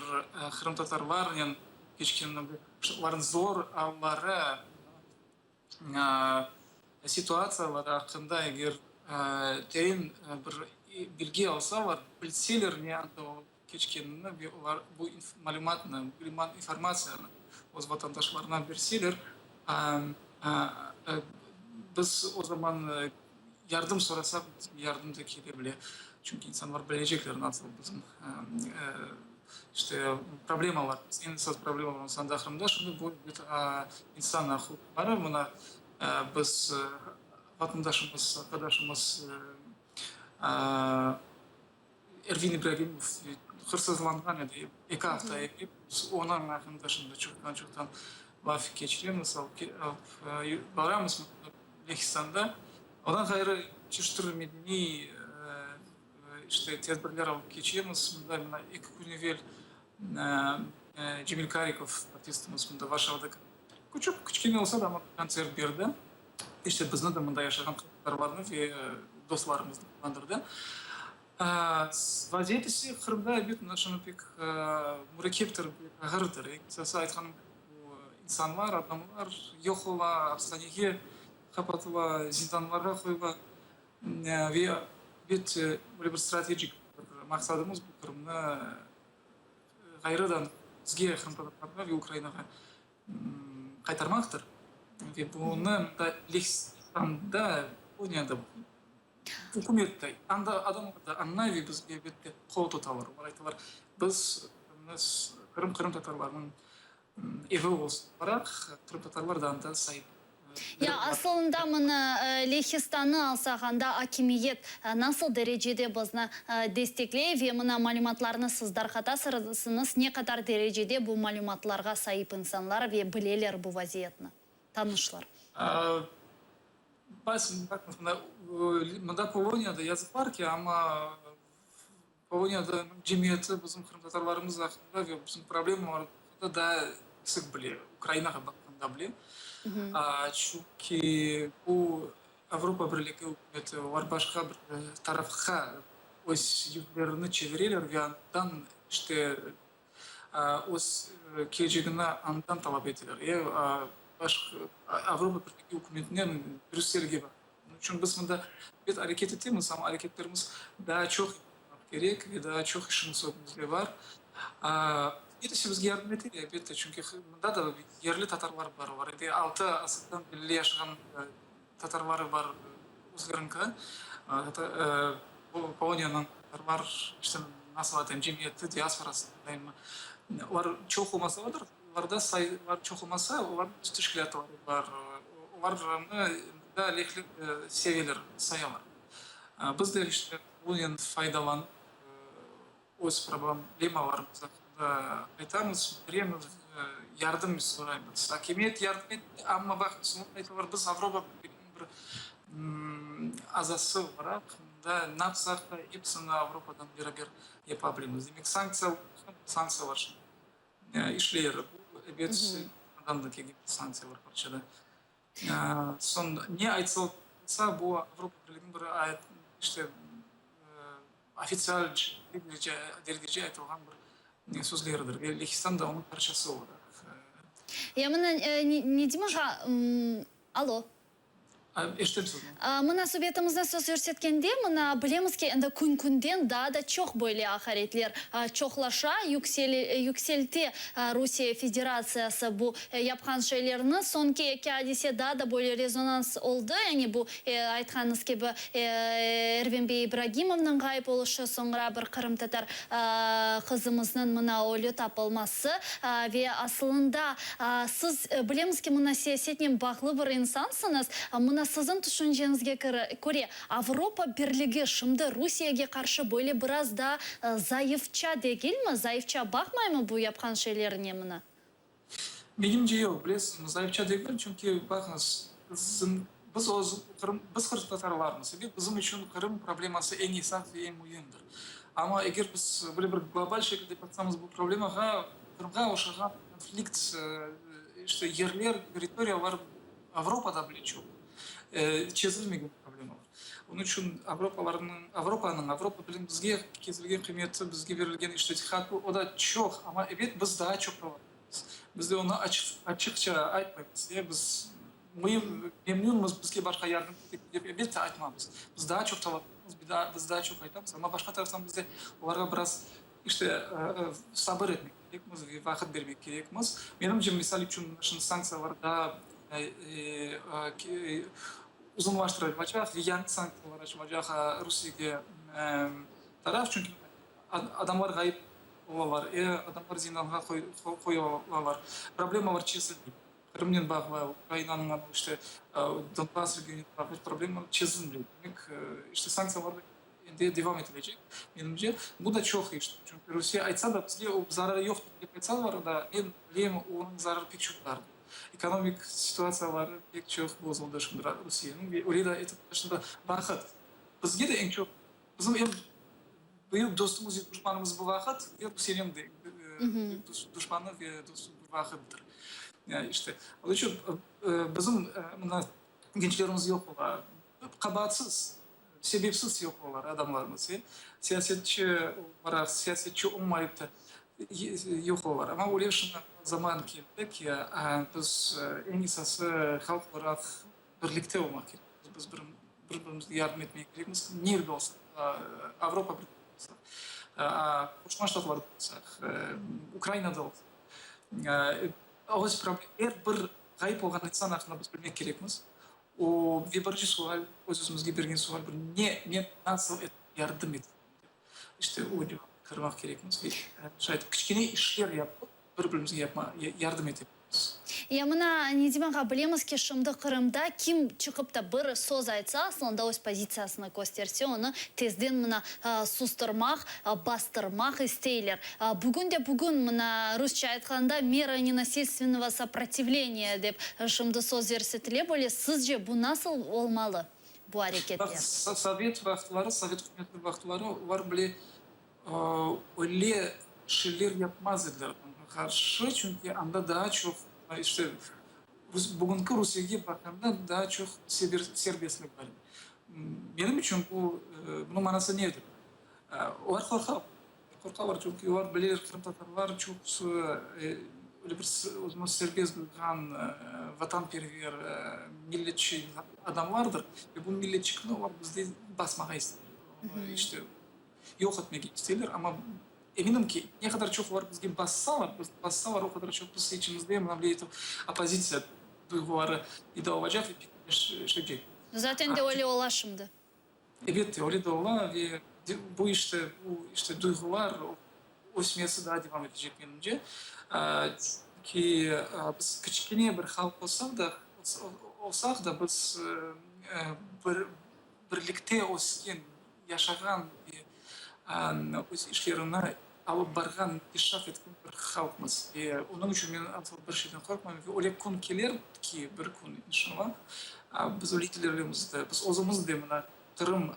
qırımtatarlarnen keçken olarnıñ zor alları, situatsiyaları aqqında eger teren bir bilgi alsalar, bilseler ne anda olıp keçkenini ve olar bu malümatnı, bu informatsiyanı. öz vatandaşlarına berseler, biz o zaman yardım sorasaq, bizge yardım da kele bile. Çünki insanlar bilecekler nasıl bizim işte problemalar, eñ esas problemalarımız anda Qırımda. Şimdi bu insan aq-uquqları, mına biz vatandaşımız, arqadaşımız Ervin İbragimov hırsızlanğan edi eki afta evel. Biz onıñ aqqında şimdi çoqtan-çoqtan laf keçiremiz, baramız Lehistanda. Ondan ğayrı çeşit türlü medeniy işte tedbirler alıp keçemiz. Mında mına eki kün evel Cemil Karikov artistimiz mında Varşavada küçük, kiçkene olsa da, amma kontsert berdi. İşte bizni de, mında yaşağan qırımtatarlarnı ve dostlarımıznı quvandırdı. Vaziyet ise Qırımda, elbet, mına şunı pek mürekkeptir, pek ağırdır. Eñ esası, aytqanım kibi, bu insanlar, adamlar yoq ola, apishanege qapatıla, zindanlarğa qoyula. Ve, elbet, böyle bir strategik bir maqsadımız bu Qırımnı ğayrıdan bizge, qırımtatarlarğa ve Ukrainağa qaytarmaqtır. Ve bunı mında Lehistanda, Poloniyada ükümet de, anda adamlar da añlay ve bizge elbette qol tutalar. Olar aytalar, biz Qırım qırımtatarlarnıñ evi olaraq, qırımtatarlar da anda saip. Ya asılında mına Lehistannı alsaq, anda akimiyet nasıl derecede bizni destekley ve mına malümatlarnı siz darqatasıñız, ne qadar derecede bu malümatlarğa saip insanlar ve bileler bu vaziyetni, tanışlar? Baqıñız, mında, mında Poloniyada yazıqlar ki, amma Poloniyada cemiyeti bizim qırımtatarlarımız aqqında ve bizim problemalarımız aqqında daa eksik bile, Ukrainağa baqqanda bile. Çünki bu Avropa Birligi ükümeti, olar başqa bir tarafqa öz yüzlerini çevireler ve andan işte öz kelecegini andan talap eteler. Avropa Birligi ükümetinen Brüsselge baqalar. Onıñ içün biz mında biz areket etemiz, amma areketlerimiz daa çoq yapmaq kerek ve daa çoq işimiz ögümizde bar. Birisi bizge yardım ete, elbette, çünki mında da yerli tatarlar bar, olar endi altı asırdan berli yaşağan tatarları bar özleriñki. Poloniyanıñ tatarlar, işte, nasıl aytayım, cemiyeti, diasporası deyimmi, olar çoq olmasalar, olarda sayıları çoq olmasa, olarnıñ öz teşkilâtları bar, olarnı mında lehler seveler, sayalar. Biz de işte bunen faydalanıp, öz problemalarımız aqqında aytamız, bildiremiz, yardım soraymız. Akimiyet yardım etmey, amma baqıñız, aytalar, biz Avropa Birliginiñ bir azası olaraq, mında ne yapsaq da, episini Avropadan beraber yapa bilemiz. Demek, sanktsiya, sanktsiyalar işleyir. Bu, ebet, andan da kelgen sanktsiyalar parçada. Soñ ne aytılsa, bu Avropa Birliginiñ bir işte ofitsial derece aytılğan bir sözleridir ve Lehistan da onıñ parçası olaraq. Ya mına, Nedim ağa, alo. Eşitem sizni. Mına subetimizde söz yürsetkende, mına bilemiz ki, endi kün-künden daa da çoq böyle aqaretler çoqlaşa, yükselte Rusiye Federatsiyası bu yapqan şeylerini. Soñki eki adise daa da böyle rezonans oldı, yani bu, aytqanıñız kibi, Ervin bey İbragimovnıñ ğayıp oluşı, soñra bir qırımtatar qızımıznıñ mına ölü tapılması ve asılında Siz, bilemiz ki, mına siyasetnen bağlı bir insansıñız. Mına siziñ tüşünceñizge köre, Avropa Birligi şimdi Rusiyege qarşı böyle biraz daa zayıfça degilmi? Zayıfça baqmaymı bu yapqan şeylerine mına? Menimce yoq, bilesiñizmi, zayıfça degil, çünki, baqıñız, bizim, biz öz Qırım, biz qırımtatarlarmız, ebet, bizim içün Qırım probleması eñ esas ve eñ müimdir. Amma eger biz böyle bir global şekilde baqsamız bu problemağa, Qırımğa oşağan konflikt, işte, yerler, territoriyalar Avropada bile çoq, çezilmegen problemalar. Onıñ içün Avropalarnıñ, Avropanıñ, Avropa bilen bizge kesilgen qıymeti, bizge berilgen, işte, diqqat, o da çoq, amma, ebet, biz daa çoq talap etemiz. Biz de onı açıq, açıqça aytmaymız, ya biz müim, memnünmiz, bizge başqa yardım kerek dep, elbette, aytmamız. Biz daa çoq talap etemiz, biz daa çoq aytamız, amma başqa taraftan biz de olarğa biraz. İşte, sabır etmek kerekmiz ve vaqıt bermek kerekmiz. Menimce, misal içün, şimdi sanktsiyalar daa uzunlaştırılacaq ve yañı sanktsiyalar açılacaq Rusiyege taraf, çünki adamlar ğayıp olalar, adamlar zindanğa qoyulalar, problemalar çezilmey. Qırımnen bağlı, Ukrainanıñ işte Donbass regionınen bağlı problema çezilmey. Demek, işte sanktsiyalar endi devam etilecek, menimce. Bu da çoq iş, çünki Rusiye aytsa da, bizge o zararı yoqtır dep aytsalar da, men bilem, onıñ zararı pek çoq bardır. Ekonomik situatsiyaları pek çoq bozuldı şimdi Rusiyeniñ ve öyle de etip şimdi vaqıt bizge de eñ çoq bizim eñ büyük dostumız ve duşmanımız bu vaqıt ve Rusiyeniñ de büyük duşmanı ve dostu bu vaqıttır. İşte, onıñ içün bizim mına gençlerimiz yoq ola, qabaatsız, sebepsiz yoq olalar adamlarımız. Siyasetçi olaraq, siyasetçi olmayıp da yoq olalar. Amma öyle şimdi zaman keldi ki, biz eñ esası halq olaraq birlikte olmaq kerekmiz. Biz bir-birimizge yardım etmek kerekmiz, nerede olsaq, Avropa Birliginde olsaq, Qoşma Ştatlarda olsaq, Ukrainada olsaq. Er bir ğayıp olğan insan aqqında biz bilmek kerekmiz. O, ve birinci sual, öz-özümizge bergen sual bir, ne, men nasıl etip yardım etem dep. İşte o cevapnı qıdırmaq kerekmiz ve şayet kiçkene işler yapıp, bir-birimizge yardım ete bilemiz. Ya mına, Nedim ağa, bilemiz ki, şimdi Qırımda kim çıqıp da bir söz aytsa, aslında öz pozitsiyasını kösterse, onı tezden mına sustırmaq, bastırmaq isteyler. Bugün de bugün, mına, rusça aytqanda, mera nenasilstvennogo soprotivleniya dep şimdi söz yersetile, böyle sizce bu nasıl olmalı, bu areketler? Baq, sovet vaqıtları, sovet ükümetiniñ vaqıtları olar bile öyle şeyler yapmaz ediler adamğa qarşı, çünki anda daa çoq, işte, bugünki Rusiyege baqqanda daa çoq serbestlik bar edi. Menim içün bu, bunıñ manası nedir? Olar qorqa, qorqalar, çünki olar bileler, qırımtatarlar çoqusı öyle bir özüni serbest duyğan, vatanperver, milletçi adamlardır. Ve bu milletçikni olar bizde basmağa isteyler, onı işte yoq etmege isteyler. Amma eminim ki, ne qadar çoq olar bizge bassalar, bassalar, o qadar çoq biz içimizde mına böyle etip oppozitsiya duyğuları peyda olacaq ve pekişecek. Zaten de öyle ola şimdi. Elbette, öyle de ola ve bu işte, bu işte duyğular ösmesi daa devam etecek menimce. Çünki biz kiçkene bir halq olsaq da, olsaq da, biz bir birlikte ösken, yaşağan ve öz işlerini alıp barğan, inkişaf etken bir halqmız. Ve onıñ içün men asıl bir şeyden qorqmayım. Ve öyle kün keler ki, bir kün, inşallah, biz o liderlerimiz de, biz özümiz de mına Qırım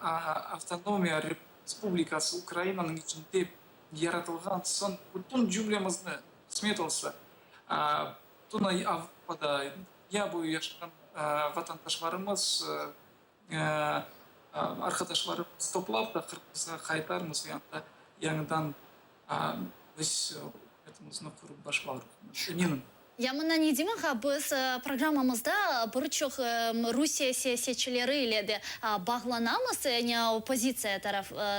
Avtonomiya Respublikası Ukrainanıñ içinde yaratılğan soñ bütün cümlemizni, qısmet olsa, bütün Avropada, dünya boyu yaşağan vatandaşlarımız, Arqadaşlarımız toplap da Qırımımızğa qaytarmız ve anda yañıdan öz ükümetimizni qurıp başlarıq, eminim. Ya mına Nedim ağa, biz programmamızda bir çoq Rusiye siyasetçileri ile de bağlanamız, yani oppozitsiya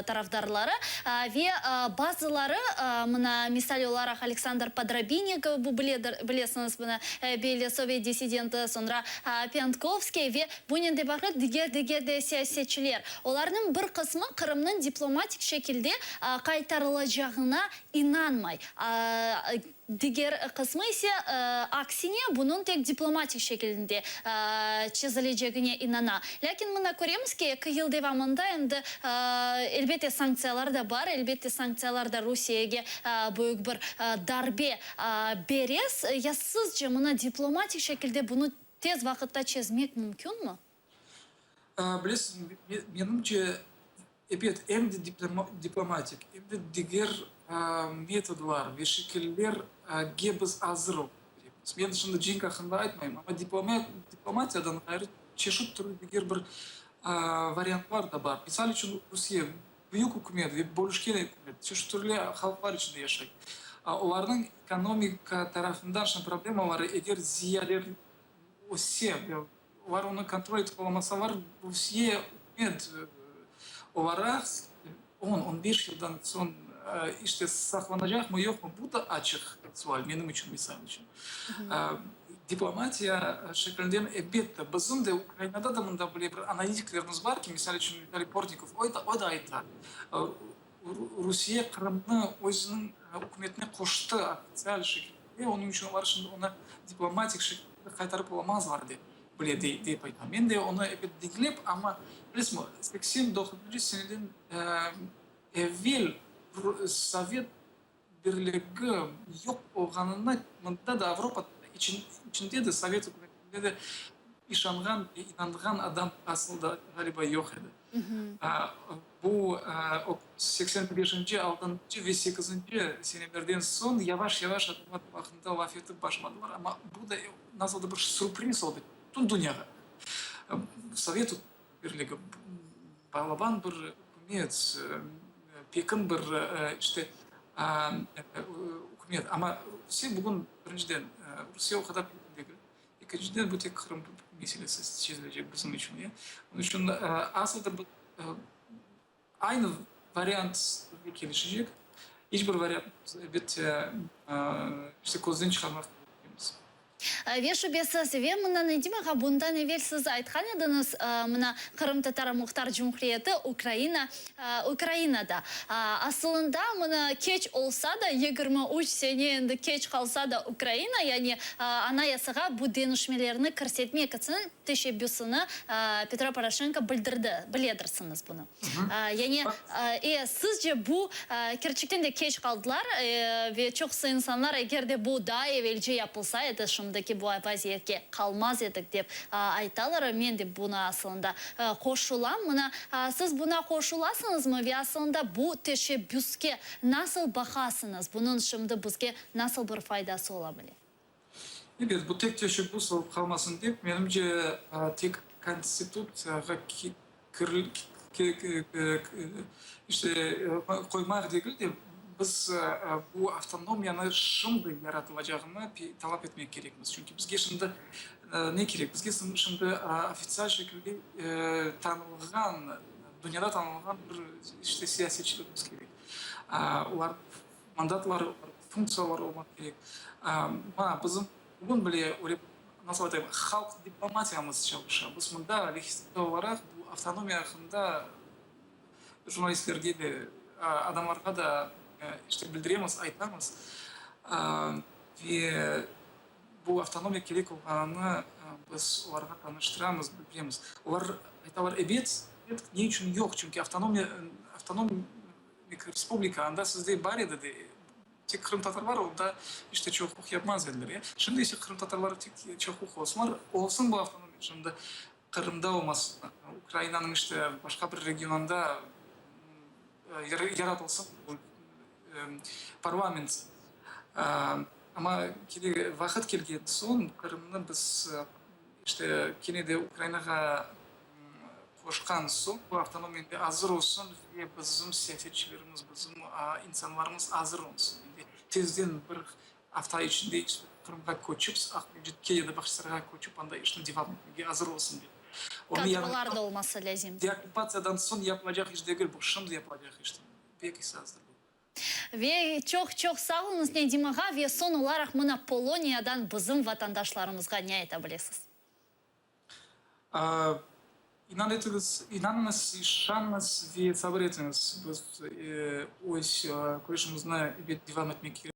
tarafdarları, ve bazıları, mına misal olaraq Aleksandr Podrabinek, bu bilesiñiz, mına belli sovet dissidenti, soñra Pântkovskiy ve Bunen de bağlı diger-diger de siyasetçiler, olarnıñ bir qısmı Qırımnıñ diplomatik şekilde qaytarılacağına inanmay, diger qısmı ise, aksine, bunıñ tek diplomatik şekilinde çezilecegine inana. Lâkin mına köremiz ki, eki yıl devamında endi, elbette, sanktsiyalar da bar, elbette, sanktsiyalar da Rusiyege büyük bir darbe bere. Ya sizce, mına diplomatik şekilde bunı Tez vaqıtta çezmek mümkünmi? Bilesiñmi, menimce, ebet, em de diplomatik, em de diger metodlar ve şekillerge biz azır olmaq kerekmiz. Men şimdi cenk aqqında aytmayım, amma diplomatiyadan ğayrı çeşit türlü diger bir variantlar da bar. Misal içün, Rusiye büyük ükümet ve bölüşken ükümet, çeşit türlü halqlar içinde yaşay. Olarnıñ ekonomika tarafından şimdi problemaları eger ziyade össe ve olar onı kontrol etip olamasalar, Rusiye ükümet olaraq on, on beş yıldan soñ. işte saqlanacaqmı, yoqmı, bu da açıq sual menim içün, misal içün. Diplomatiya şeklinden, elbette, bizim de Ukrainada da mında böyle bir analitiklerimiz bar ki, misal içün, Vitaliy Portnikov, o da ayta, Rusiye Qırımnı özüniñ ükümetine qoştı ofitsial şekilde, onıñ içün olar şimdi onı diplomatik şekilde qaytarıp olamazlar dep bile dep ayta. Men de onı ebet diñlep, amma, bilesizmi, 89-ncı seneden evel Sovet Birligi yoq olğanına mında da, Avropa içinde de, Sovet ükümetinde de işanğan ve inanğan adam asıl da, ğaliba, yoq edi. Bu 85-nci, altıncı ve sekizinci senelerden soñ yavaş-yavaş adamlar bu aqqında laf etip başladılar, amma bu da nasıl da bir sürpriz oldı bütün dünyağa. Sovet Birligi balaban bir ükümet, pekin bir işte ükümet. Amma Rusiye bugün, birinciden, Rusiye o qadar pekin degil. Ekinciden, bu tek Qırım meselesi çezilecek bizim içün. Onıñ içün asıldır bir aynı variant kelişecek. İç bir variant, elbette, işte közden çıqarmaq kerek. Ve şübesiz, ve mına Nedim ağa, bundan evel siz aytqan ediñiz, mına Qırımtatar Muhtar Cumhuriyeti Ukraina, Ukrainada. Asılında, mına keç olsa da, 23 sene endi keç qalsa da Ukraina, yani Anayasağa bu deñişmelerni kirsetmek içün teşebbüsini Petro Poroşenko bildirdi, biledirsiñiz bunı. Yani, e, sizce bu, kerçekten de keç qaldılar, ve çoqusı insanlar, eger de bu daa evelce yapılsa edi, şimdiki bu vaziyetke qalmaz edik, dep aytalar. Men de buna asılında qoşulam. Mına, siz buna qoşulasıñızmı ve asılında bu teşebbüske nasıl baqasıñız? Bunıñ şimdi bizge nasıl bir faydası ola bile? Ebet, bu tek teşebbüs olıp qalmasın dep, menimce, tek Konstitutsiyağa işte qoymaq degil de, biz bu avtonomiyanı şimdi yaratılacağını talap etmek kerekmiz. Çünki bizge şimdi ne kerek? Bizge şimdi ofitsial şekilde tanılğan, dünyada tanılğan bir işte siyasetçilerimiz kerek. Olar mandatları, funktsiyaları olmaq kerek. Mına, bizim bugün bile öyle, nasıl aytayım, halq diplomatiyamız çalışa. Biz mında Lehistanda olaraq bu avtonomiya aqqında jurnalistlerge de, adamlarğa da işte bildiremiz, aytamız. Ve bu avtonomiya kerek olğanını biz olarğa tanıştıramız, bildiremiz. Olar aytalar, ebet, ebet, ne içün yoq? Çünki avtonomiya, avtonom Respublika, anda sizde bar edi de, tek qırımtatarlar onda işte çoqluq yapmaz ediler, ya. Şimdi ise qırımtatarlar tek çoqluq olsunlar, olsun bu avtonomiya, şimdi Qırımda olmasın, Ukrainanıñ işte başqa bir regionında yaratılsın bu parlament. Amma vaqıt kelgen soñ Qırımnı biz işte kene de Ukrainağa qoşqan soñ, bu avtonomiya endi azır olsun ve bizim siyasetçilerimiz, bizim insanlarımız azır olsun. Endi tezden bir afta içinde işte Qırımğa köçip, Aqmescitke ya da Bağçasarayğa köçip, anda işni devam etmege azır olsun dep. Kadrolar da olması lâzim. Deokkupatsiyadan soñ yapılacaq iş degil bu, şimdi yapılacaq iştir. Pek esastır bu. Ve çoq-çoq sağ oluñız, Nedim ağa. Ve soñ olaraq mına Poloniyadan bizim vatandaşlarımızğa ne ayta bilesiz? İnan etiñiz, inanıñız, işanıñız ve sabır etiñiz. Biz öz küreşimizni ebet devam etmek kerek.